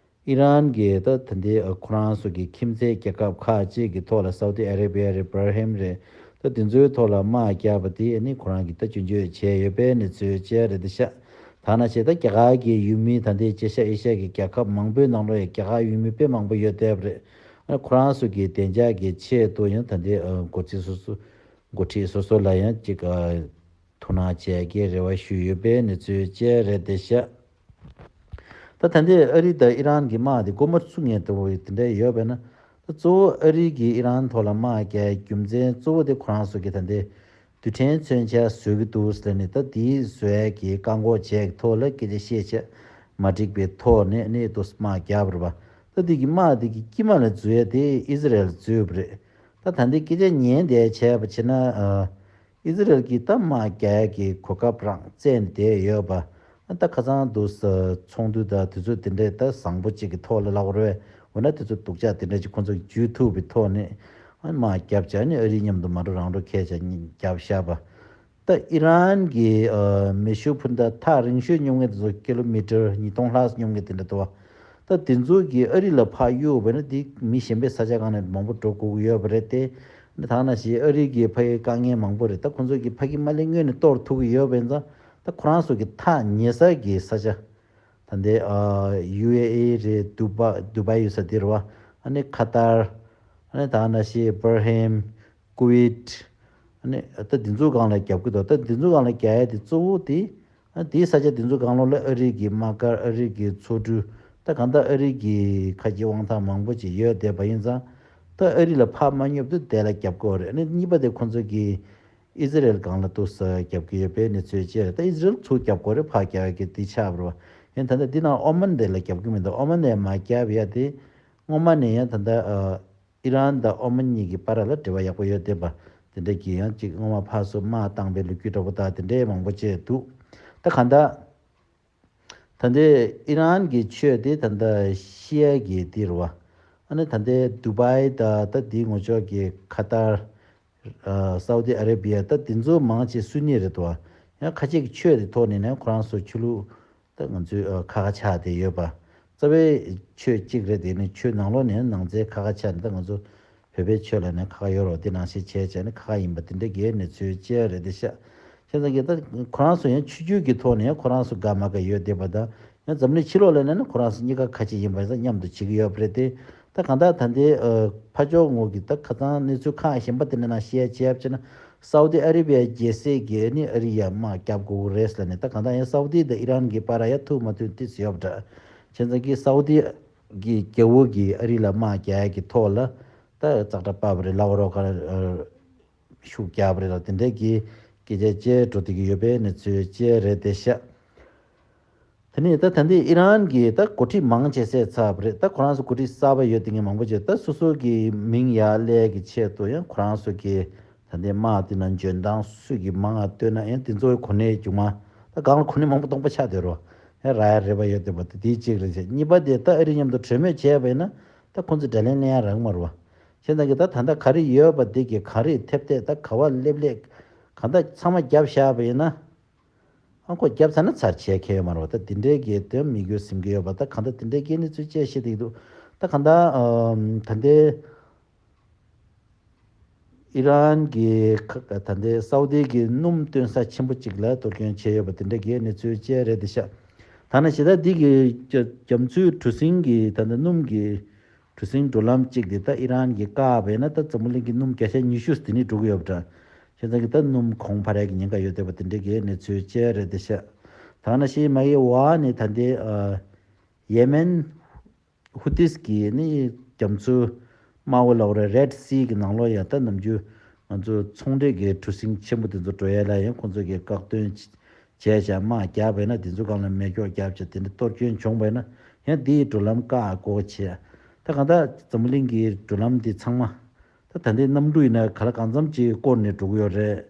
ཨི་རན་གྱིས་ད་ད་ལྟའི་ཨ་ཁོ་རང་ཚོ་གི་ཁྱིམ་མཚེས་རྒྱལ་ཁབ་ཁག་ཅིག་གི་ཐོག་ལ་སའུ་དི་ཨ་རེ་བྷི་ཡ་རེད། སྦར་ཧེམ་རེད། ད་དེ་ཚོའི་ཐོག་ལ་དམག་རྒྱབ་པ་དེ་ནི་ཁོ་རང་གིས་ད་སྐྱོན་བརྗོད་བྱས་ཡོད་པའི་གནས་ཚུལ་བཅས་རེད་ཤག། ད་ནང་བཞིན་ད་རྒྱ་གར་གྱི་ཡུལ་མི་ད་ལྟའི་དཀྱིལ་ཤར་ཨེ་ཤ་ཡ་གི་རྒྱལ་ཁབ་མང་པོའི་ནང་ལོགས་ཡ་རྒྱ་གར་ཡུལ་མི་དཔེ་མང་པོ་ཡོད་བསྡད་པ་རེད། ཨ་ཁོ་རང་ཚོ་གི་བདེ་འཇགས་ཀྱི་ཆེད་དུ་ཡང་ད་ལྟའི་ཨ་འགོ་ཁྲིད་སོ་སོ་འགོ་ཁྲིད་སོ་སོ་ལ་ཡང་ཅིག་ཨ་ཐུགས་སྣང་བྱེད་ཀྱི་རེ་བ་ཞུས་ཡོད་པའི་གནས་ཚུལ་བཅས་རེད་བསྡད་ཤག། ད་ད་ལྟའི་ཨ་རི་དང་ཨི་རན་གྱི་དམག་དེ་འགོ་མ་ཚུགས་མཁན་དེ་འདྲ་ཡོད་པས་ན། ད་གཙོ་བོ་ཨ་རི་གིས་ཨི་རན་ཐོག་ལ་དམག་རྒྱག་རྒྱུ་མཚན་གཙོ་བོ་དེ་ཁོ་རང་ཚོ་གིས་ད་ལྟའི་རྡུལ་ཕྲན་མཚོན་ཆ་བཟོ་གི་འདུག་ཟེར་ནས། ད་དེའི་བཟོ་ཡས་ཀྱི་བཀག་འགོག་བྱས་ཀྱི་ཐོག་ལ་སྐད་ཆ་བཤད་བྱས་མ་འགྲིག་པའི་ཐོག་ནས་ནི་དུ་དམག་རྒྱག་པ་རེད་པ། ད་དེ་གི་དམག་དེ་གི་དཀྱིལ་མ་ལ་འཛུལ་ཡས་དེ་ཨི་ཟི་རལ་འཛུལ་བ་རེད། ད་ད་ལྟའི་སྐད་ཆ་ཉན་བསྡད་བྱས་པ་བྱས་ན། ཨ་ཨི་ཟི་རལ་གྱིས་ད་དམག་རྒྱག་ཡས་ཀྱི་གོ་སྐབས་རང་བཙལ་ནས་བསྡད་ཡོད་པ། ཨ་ད་ཁ་སང་དུ་ས་ཚོགས་འདུ་དང་དེ་ཚོ་དེ་འདྲས་ད་བཟང་པོ་གཅིག་གི་ཐོག་ལ་ལབ་དགོས་རེད། འོ་ན་དེ་ཚོ་སྡུག་ཅག་དེ་འདྲས་ཅིག་ཁོང་ཚོ་གིས་འཇུས་ཐུབ་པའི་ཐོག་ནས། ཨ་དམག་རྒྱབ་བྱས་ནས་ཨ་རི་མཉམ་དུ་མ་འགྲོ་རང་འགྲོ་ཁྱེར་བྱས་རྒྱབ་བཞག་པ། ད་ཨི་རན་གྱི་ཨ་མེ་ཤུགས་འཕུར་མདའ་ཐག་རིང་ཤོས་སྙོབ་མཁན་དེ་ཚོ་ཀི་ལོ་མི་ཊར་ཉིས་སྟོང་ལྷག་སྙོབ་མཁན་དེ་འདྲ་འདུག་བ། ད་དེ་ཚོ་གིས་ཨ་རི་ལ་ཕར་གཡུགས་པ་ན་དེ་མི་གཞན་པའི་ས་ཆ་སྒང་ནས་མང་པོ་འགྲོ་དགོས་ཀྱི་ཡོད་པ་རེད་དེ། ད་ནང་བཞིན་ཨ་རི་གི་ཕ་གིའི་དཀའ་ངལ་མང་པོ་རེད། ད་ཁོང་ཚོ་གིས་ཕ་གི་མ་ལེ་སྔོན་ནས་གཏོར་ཐུབ་ཀྱི་ཡོད་པ་ཡིན་ཙང་ ད་ཁོ་རང་ཚོ་གི་ཐག་ཉེ་ས་གི་ས་ཆ། ད་ལྟའི་ཨ་ཡུ་ཨེ་ཨི་རེད། དུ་བ་དུ་བའི་ཡོད་ས་དེ་རེད་བ། ཨ་ནི་ཁ་ཏར། ཨ་ནི་ད་ནང་བཞིན་བྷར་ཧེམ། ཀུ་ཝེད། ཨ་ནི་ད་འདི་ཚོའི་སྒང་ལ་རྒྱབ་ཀྱི་འདུག་ད་འདི་ཚོའི་སྒང་ལ་རྒྱག་ཡ་དེ་གཙོ་བོ་དེ། ཨ་དེའི་ས་ཆ་དེ་ཚོའི་སྒང་ལོགས་ལ་ཨ་རི་གི་དམག་སྒར། ཨ་རི་གི་མཚོ་གྲུ། ད་གང་ལྟར་ཨ་རི་གི་ཁ་ཆེ་དབང་ཐང་མང་པོ་ཅིག་ཡོད་བསྡད་པ་ཡིན་ཙང་། ད་ཨ་རི་ལ་ཕར་མ་སྙོབ་དུས་དེ་ལ་རྒྱབ་དགོས་རེད། ཨ་ནི་གཉིས་པ་དེ་ཁོང་ཚོ་གིས་ཨི་ཟི་རེལ་སྒང་ལ་ཏོག་ཙམ་རྒྱབ་ཀྱི་ཡོད་པའི་གནས་ཚུལ་བཅས་རེད། ད་ཨི་ཟི་རེལ་ཚུར་རྒྱབ་དགོས་རེད། ཕར་རྒྱབ་ཀྱི་དེ་ཆགས་པ་རེད་བ། ཡིན་ད་ལྟ་འདི་ནང་ཨོ་མན་དེ་ལ་རྒྱབ་ཀྱི་མི་འདུག་ཨོ་མན་ནས་མར་རྒྱབ་ཡ་དེ་སྔོན་མ་ནས་ཡང་ད་ལྟ་ཨ་ཨི་རན་དང་ཨོ་མན་གཉིས་ཀྱི་བར་ལ་འབྲེལ་བ་ཡག་པོ་ཡོད་བསྡད་པ་དེ་འདྲ་གི་ཡང་ཅིག་སྔོན་མ་ཕར་ཚུར་དམག་བཏང་པའི་ལོ་རྒྱུས་འདྲ་པོ་དང་དེ་འདྲའི་མང་པོ་བཅས་འདུག་ད་གང་ལྟར། ད་ལྟའི་ཨི་རན་གྱི་ཆོས་དེ་ད་ལྟ་ཤི་ཡ་གི་དེ་རེད་བ། ཨ་ནི་ད་ལྟའི་དུ་བའི་དང་ད་དེའི་ངོས་ཕྱོགས་ཀྱི་ཁ་ཏར། ཨ་སའུ་དི་ཨ་རེ་བི་ཡ། ད་དེ་ཚོ་མང་ཆེ་སུ་ནི་རེད་དོ། ཡང་ཁ་ཅིག་ཆོས་དེ་ཐོག་ནས་ནས་ཁོ་རང་ཚོ་ཆོས་ལུགས་ད་ང་ཚོའི་ཨ་ཁ་ཁ་ཆགས་བསྡད་ཡོད་པ། རྩ་བའི་ཆོས་གཅིག་རེད། དེ་ནི་ཆོས་ནང་ལོགས་ནས་ནང་རྩའི་ཁ་ཁ་ཆགས་ནས་ད་ང་ཚོ་བོད་པའི་ཆོས་ལ་ནི་ཁ་ཁ་ཡོད་རོགས། དེ་ནང་བཞིན་བྱས་བྱས་ནས་ཁ་ཁ་ཡིན་པ་དེ་འདྲ་གའི་གནས་ཚུལ་བཅས་རེད་དེ་ཤག་བྱས་ཙང་གི་ད་ཁོ་རང་ཚོ་ཡང་ཆོས་བརྒྱུད་ཀྱི་ཐོག་ནས་ཡང་ཁོ་རང་ཚོ་དགའ་མ་དགའ་ཡོད་བསྡད་པ་དང་། ཡང་འཛམ་གླིང་ཕྱི་ལོགས་ལ་ནི་ཁོ་རང་ཚོ་གཉིས་ཀ་ཁ་ཅིག་ཡིན་པ་ཡིན་ཙང་མཉམ་དུ་བྱེད་ཀྱི་ཡོད་པ་རེད་དེ། ད་གང་ལྟར་ད་ལྟའི་ཨ་ཕར་ཕྱོགས་ངོས་ཀྱི་ད་ཁ་སང་གནས་ཚུལ་ཁག་གཞན་པ་དེ་འདྲ་ནང་བཤད་བྱས་བྱས་ན། སའུ་དི་ཨ་རེ་བི་ཡ་རྒྱལ་སྲིད་ཀྱིས་ནི་ཨ་རི་ཡ་དམག་རྒྱབ་དགོས་ཀྱི་རེད་ཟེར་ནས། ད་གང་ལྟར་ཡང་སའུ་དི་དང་ཨི་རན་གྱི་བར་ཡ་ཐུག་མ་ཐུག་ཏིས་ཡོད་པ་འདྲ། བྱས་ཙང་གི་སའུ་དི་གི་རྒྱལ་པོ་གིས་ཨ་རི་ལ་དམག་རྒྱག་ཡ་གི་ཐོག་ལ་ད་ཙག་སྒྲ་པ་བ་རེད། ལ་བ་རོག་ག་ཤུགས་རྒྱག་པ་རེད་ལ། དེ་འདྲའི་གི་སྐད་ཆ་བཅས་འགྲོ་བསྡད་ཀྱི་ཡོད་པའི་གནས་ཚུལ་བཅས་རེད་དེ་ཤག་དེ་ནས་ད་ད་ལྟའི་ཨི་རན་གྱི་ད་འགོ་ཁྲིད་མང་ཆེ་བསད་ཚར་བ་རེད། ད་ཁོ་རང་ཚོ་འགོ་ཁྲིད་གསར་པ་ཡོད་དེ་ངས་མང་པོ་བྱས། ད་སོ་སོ་གི་མིང་ཡར་སླེབས་ཀྱི་ཆེད་དུ་ཡང་ཁོ་རང་ཚོ་གི་ད་ལྟའི་དམག་དེ་ནང་འཇོན་ཐང་སུ་གི་མང་ང་བཏོན་ན་ཡང་དེ་ཚོའི་གོ་གནས་རྒྱུ་མ། ད་སྒང་ལ་གོ་གནས་མང་པོ་སྟོང་པ་ཆགས་བསྡད་རོ། ཡང་རག་ཡ་རེ་བ་ཡོད་བསྡད་པ་དེ་དེའི་གཅིག་རེད་བྱས། གཉིས་པ་དེ་ད་ཨ་རི་མཉམ་དུ་གྲོས་མོལ་བྱས་པ་ཡིན་ན་ད་ཁོ་ཚོ་དགྲ་ལན་སླེབས་ཡ་རག་མ་རེད་བ། བྱས་ཙང་གི་ད་ད་ལྟ་ག་རེ་ཡོད་པ་དེ་གི་ག་རེ་ཐེབས་ཐེབས་ད་ག་བ་སླེབས་སླེབས་གང་ལྟར་ཚང་མ་རྒྱབ་བཞག་པ་ཡིན་ན། ཨ་ཁོ་རྒྱབ་ཚར་ན་ཚར་བྱས་ཁེལ་ཡོད་མ་རེད་བ། ད་དེ་འདྲའི་གི་དོན་མི་དགོས་ཟིན་གི་ཡོད་པ། ད་གང་ལྟར་དེ་འདྲའི་གི་གནས་ཚུལ་བཅས་བཤད་བསྡད་ཀྱི་འདུག་ད་གང་ལྟར་ཨམ་ད་ལྟའི་ཨི་རན་གྱི་ཁ་ད་ལྟའི་སའུ་དི་གི་སྣུམ་བཏོན་ས་ཆེན་པོ་གཅིག་ལ་གཏོར་སྐྱོན་བྱས་ཡོད་པ་དེ་འདྲའི་གི་གནས་ཚུལ་བཅས་རེད་དེ་ཤག་ད་ནི་ཞེ་ད་འདི་གི་རྒྱ་རྒྱ་མཚོའི་གྲུ་གཟིངས་ཀྱི་ད་ལྟ་སྣུམ་གྱི་གྲུ་གཟིངས་འགྲོ་ལམ་གཅིག་དེ་ད་ཨི་རན་གྱིས་བཀག་པ་ཡིན་ན་ད་འཛམ་བུ་གླིང་གི་སྣུམ་བརྒྱ་ཆ་ཉི་ཤུ་དེ་ནས་འགྲོ་གི་ཡོད་པ་འདྲ། བྱས་ཙང་གི་ད་སྣུམ་གོང་འཕར་ཡག་གི་ཉེན་ཁ་ཡོད་བསྡད་པ་དེ་འདྲའི་གི་གནས་ཚུལ་བཅས་རེད་དེ་ཤག་ད་ནང་བཞིན་མ་གི་འོག་ནས་ད་ལྟའི་ཨ་ཡེ་མེན་ཧུ་ཏིས་གི་ནི་རྒྱ་མཚོ་དམར་པོ་ལབ་རེད། རེད་སི་གི་ནང་ལོགས་ཡང་ད་ནམ་རྒྱུན་ང་ཚོ་ཚོང་འབྲེལ་གྱི་གྲུ་གཟིངས་ཆེན་པོ་དེ་ཚོ་འགྲོ་ཡ་ལ་ཡང་ཁོང་ཚོ་གི་བཀག་སྡོམ་བྱས་བྱས་དམག་རྒྱབ་པ་ཡིན་ན་དེ་ཚོ་སྒང་ལ་མེ་སྒྱོགས་རྒྱབ་བྱས་དེ་འདྲ་གཏོར་སྐྱོན་བྱུང་བ་ཡིན་ན་ཡང་དེའི་འགྲོ་ལམ་བཀག་དགོས་བྱས། ད་གང་ལྟར་འཛམ་བུ་གླིང་གི་འགྲོ་ལམ་འདི་ཚང་མ་ད་ད་ལྟའི་གནམ་གྲུ་ཡིན་ན་ག་ལ་གང་འཚམ་ཅིག་བསྐོར་ནས་འགྲོ་གི་ཡོད་རེད།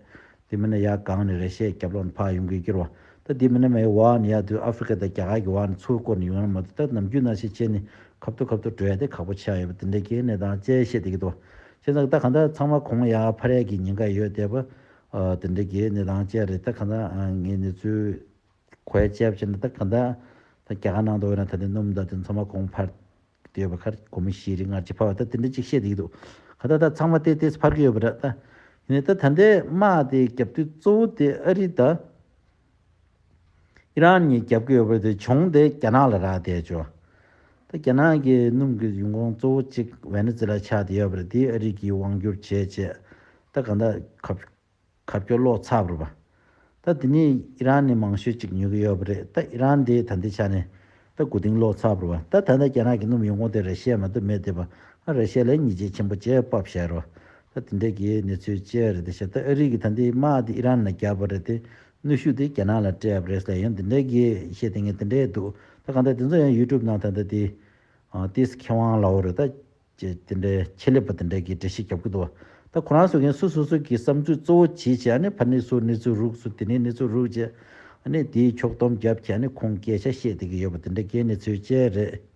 དེ་མིན་ན་ཡར་སྒང་ནས་རེ་ཤེད་རྒྱབ་ལོགས་ནས་ཕར་ཡོང་གི་ཡོད་ཀྱི་རེད་བ། ད་དེ་མིན་ན་མེ་འོག་ནས་ཡར་དུས་ཨ་ཧྥི་རི་ཀ་དང་རྒྱ་གར་གྱི་འོག་ནས་ཚུར་བསྐོར་ནས་ཡོང་ཡ་མ་གཏོགས། ད་ནམ་རྒྱུན་ནང་བཞིན་བྱས་ནས་ཁ་ཐུག་ཁ་ཐུག་འགྲོ་ཡ་དེ་ཁག་པོ་ཆགས་ཡོད་པ་དེ་འདྲ་གི་གནས་སྟངས་བཅས་བཤད་བསྡད་ཀྱི་འདུག་བྱས་ཙང་ད་གང་ལྟར་ཚང་མ་གོང་ཡར་འཕར་ཡ་གི་ཉེན་ཁ་ཡོད་བསྡད་པ། ཨ་དེ་འདྲ་གི་གནས་སྟངས་བཅས་རེད། ད་གང་ལྟར་ཨ་ངས་གནས་ཚུལ་གོ་ཡ་བཅས་བྱས་ན་ད་གང་ལྟར་ད་རྒྱ་གར་ནང་དུ་འོ་ན་ད་ལྟ་སྣུམ་དང་དེ་ཚང་མ་གོང་འཕར་བསྡད་ཡོད་པ། ཁར་སྒོར་མོ་བཞི་རེ་ལྔ་རེ་ཅིག་འཕར་བ་ད་དེ་འདྲ་ཅིག་བཤད་བསྡད་ཀྱི་འདུག་ག་ད་ད་ཚང་མ་ཏེ་ཏེ་འཕར་གྱི་ཡོད་པ་རེད། ད་ཡིན་ནའི་ད་ད་ལྟའི་དམག་དེ་རྒྱབ་དུས་གཙོ་བོ་དེ་ཨ་རི་དང་ཨི་རན་གཉིས་རྒྱབ་ཀྱི་ཡོད་པ་རེད་དེ། གྱོང་དེ་རྒྱ་ནག་ལ་རག་བསྡད་ཆོག་ད་རྒྱ་ནག་གི་སྣུམ་གྱི་ཡོང་ཁུངས་གཙོ་བོ་གཅིག་ཝེ་ནེ་ཛེ་ལ་ཆགས་བསྡད་ཡོད་པ་རེད། དེ་ཨ་རི་གིས་དབང་བསྒྱུར་བྱས་བྱས་ད་ག་ད་ཁ་ཁ་སྐྱོར་ལོག་ཚར་བ་རེད་པ། ད་དེ་ནས་ཨི་རན་ནས་མང་ཤོས་ཅིག་ཉོ་གི་ཡོད་པ་རེད། ད་ཨི་རན་དེ་ད་ལྟའི་ཆ་ནས་ད་མགོ་རྟིང་སློག་ཚར་བ་རེད་པ། ད་ད་ལྟ་རྒྱ་ནག་གི་སྣུམ་ཡོང་ཁུངས་དེ་ར་ཤི་ཡ་མ་གཏོགས་མེད་བསྡད་པ། ཨ་ར་ཤི་ཡ་ལ་ཉེས་ཆད་ཆེན་པོ་བཅས་ཕབ་བཞག་རེད་པ། ད་དེ་འདྲས་ཀྱི་གནས་ཚུལ་བཅས་རེད་དེ་ཤ། ད་ཨ་རི་གི་ད་ལྟའི་དམག་དེ་ཨི་རན་ལ་བརྒྱབ་པ་རེད་དེ། གནོན་ཤུགས་དེ་རྒྱ་ནག་ལ་སྤྲད་པ་རེད་ཟེར་ཡང་དེ་འདྲས་ཀྱི་བཤད་དེ་ངས་དེ་འདྲས་འདུག་ད་གང་ལྟར་དེ་ཚོ་ཡང་ཡུ་ཊུབ་ནང་ད་ལྟ་དེ་ཨ་ཏིས་མཁས་དབང་ལའོ་རེད། ད་ཅེས་དེ་འདྲའི་ཆེད་ལས་པ་དེ་འདྲ་གིས་འགྲེལ་བཤད་རྒྱབ་ཀྱི་འདུག་ད་ཁོ་རང་ཚོ་གིས་སོ་སོ་སོ་གི་བསམ་ཚུལ་གཙོ་བོ་བྱེད་བྱས་ཨ་ནི་ཕར་གནས་ཚུར་གནས་ཚུལ་རུག་ཚུར་དེ་ནས་གནས་ཚུལ་རུག་བྱས། ཨ་ནི་དེའི་ཕྱོགས་སྡོམ་རྒྱབ་བྱས་ཨ་ནི་ཁོང་སྐད་ཆ་བཤད་བསྡད་ཀྱི་ཡོད་པ་དེ་འདྲ་གའི་གནས་ཚུལ་བཅས་རེད།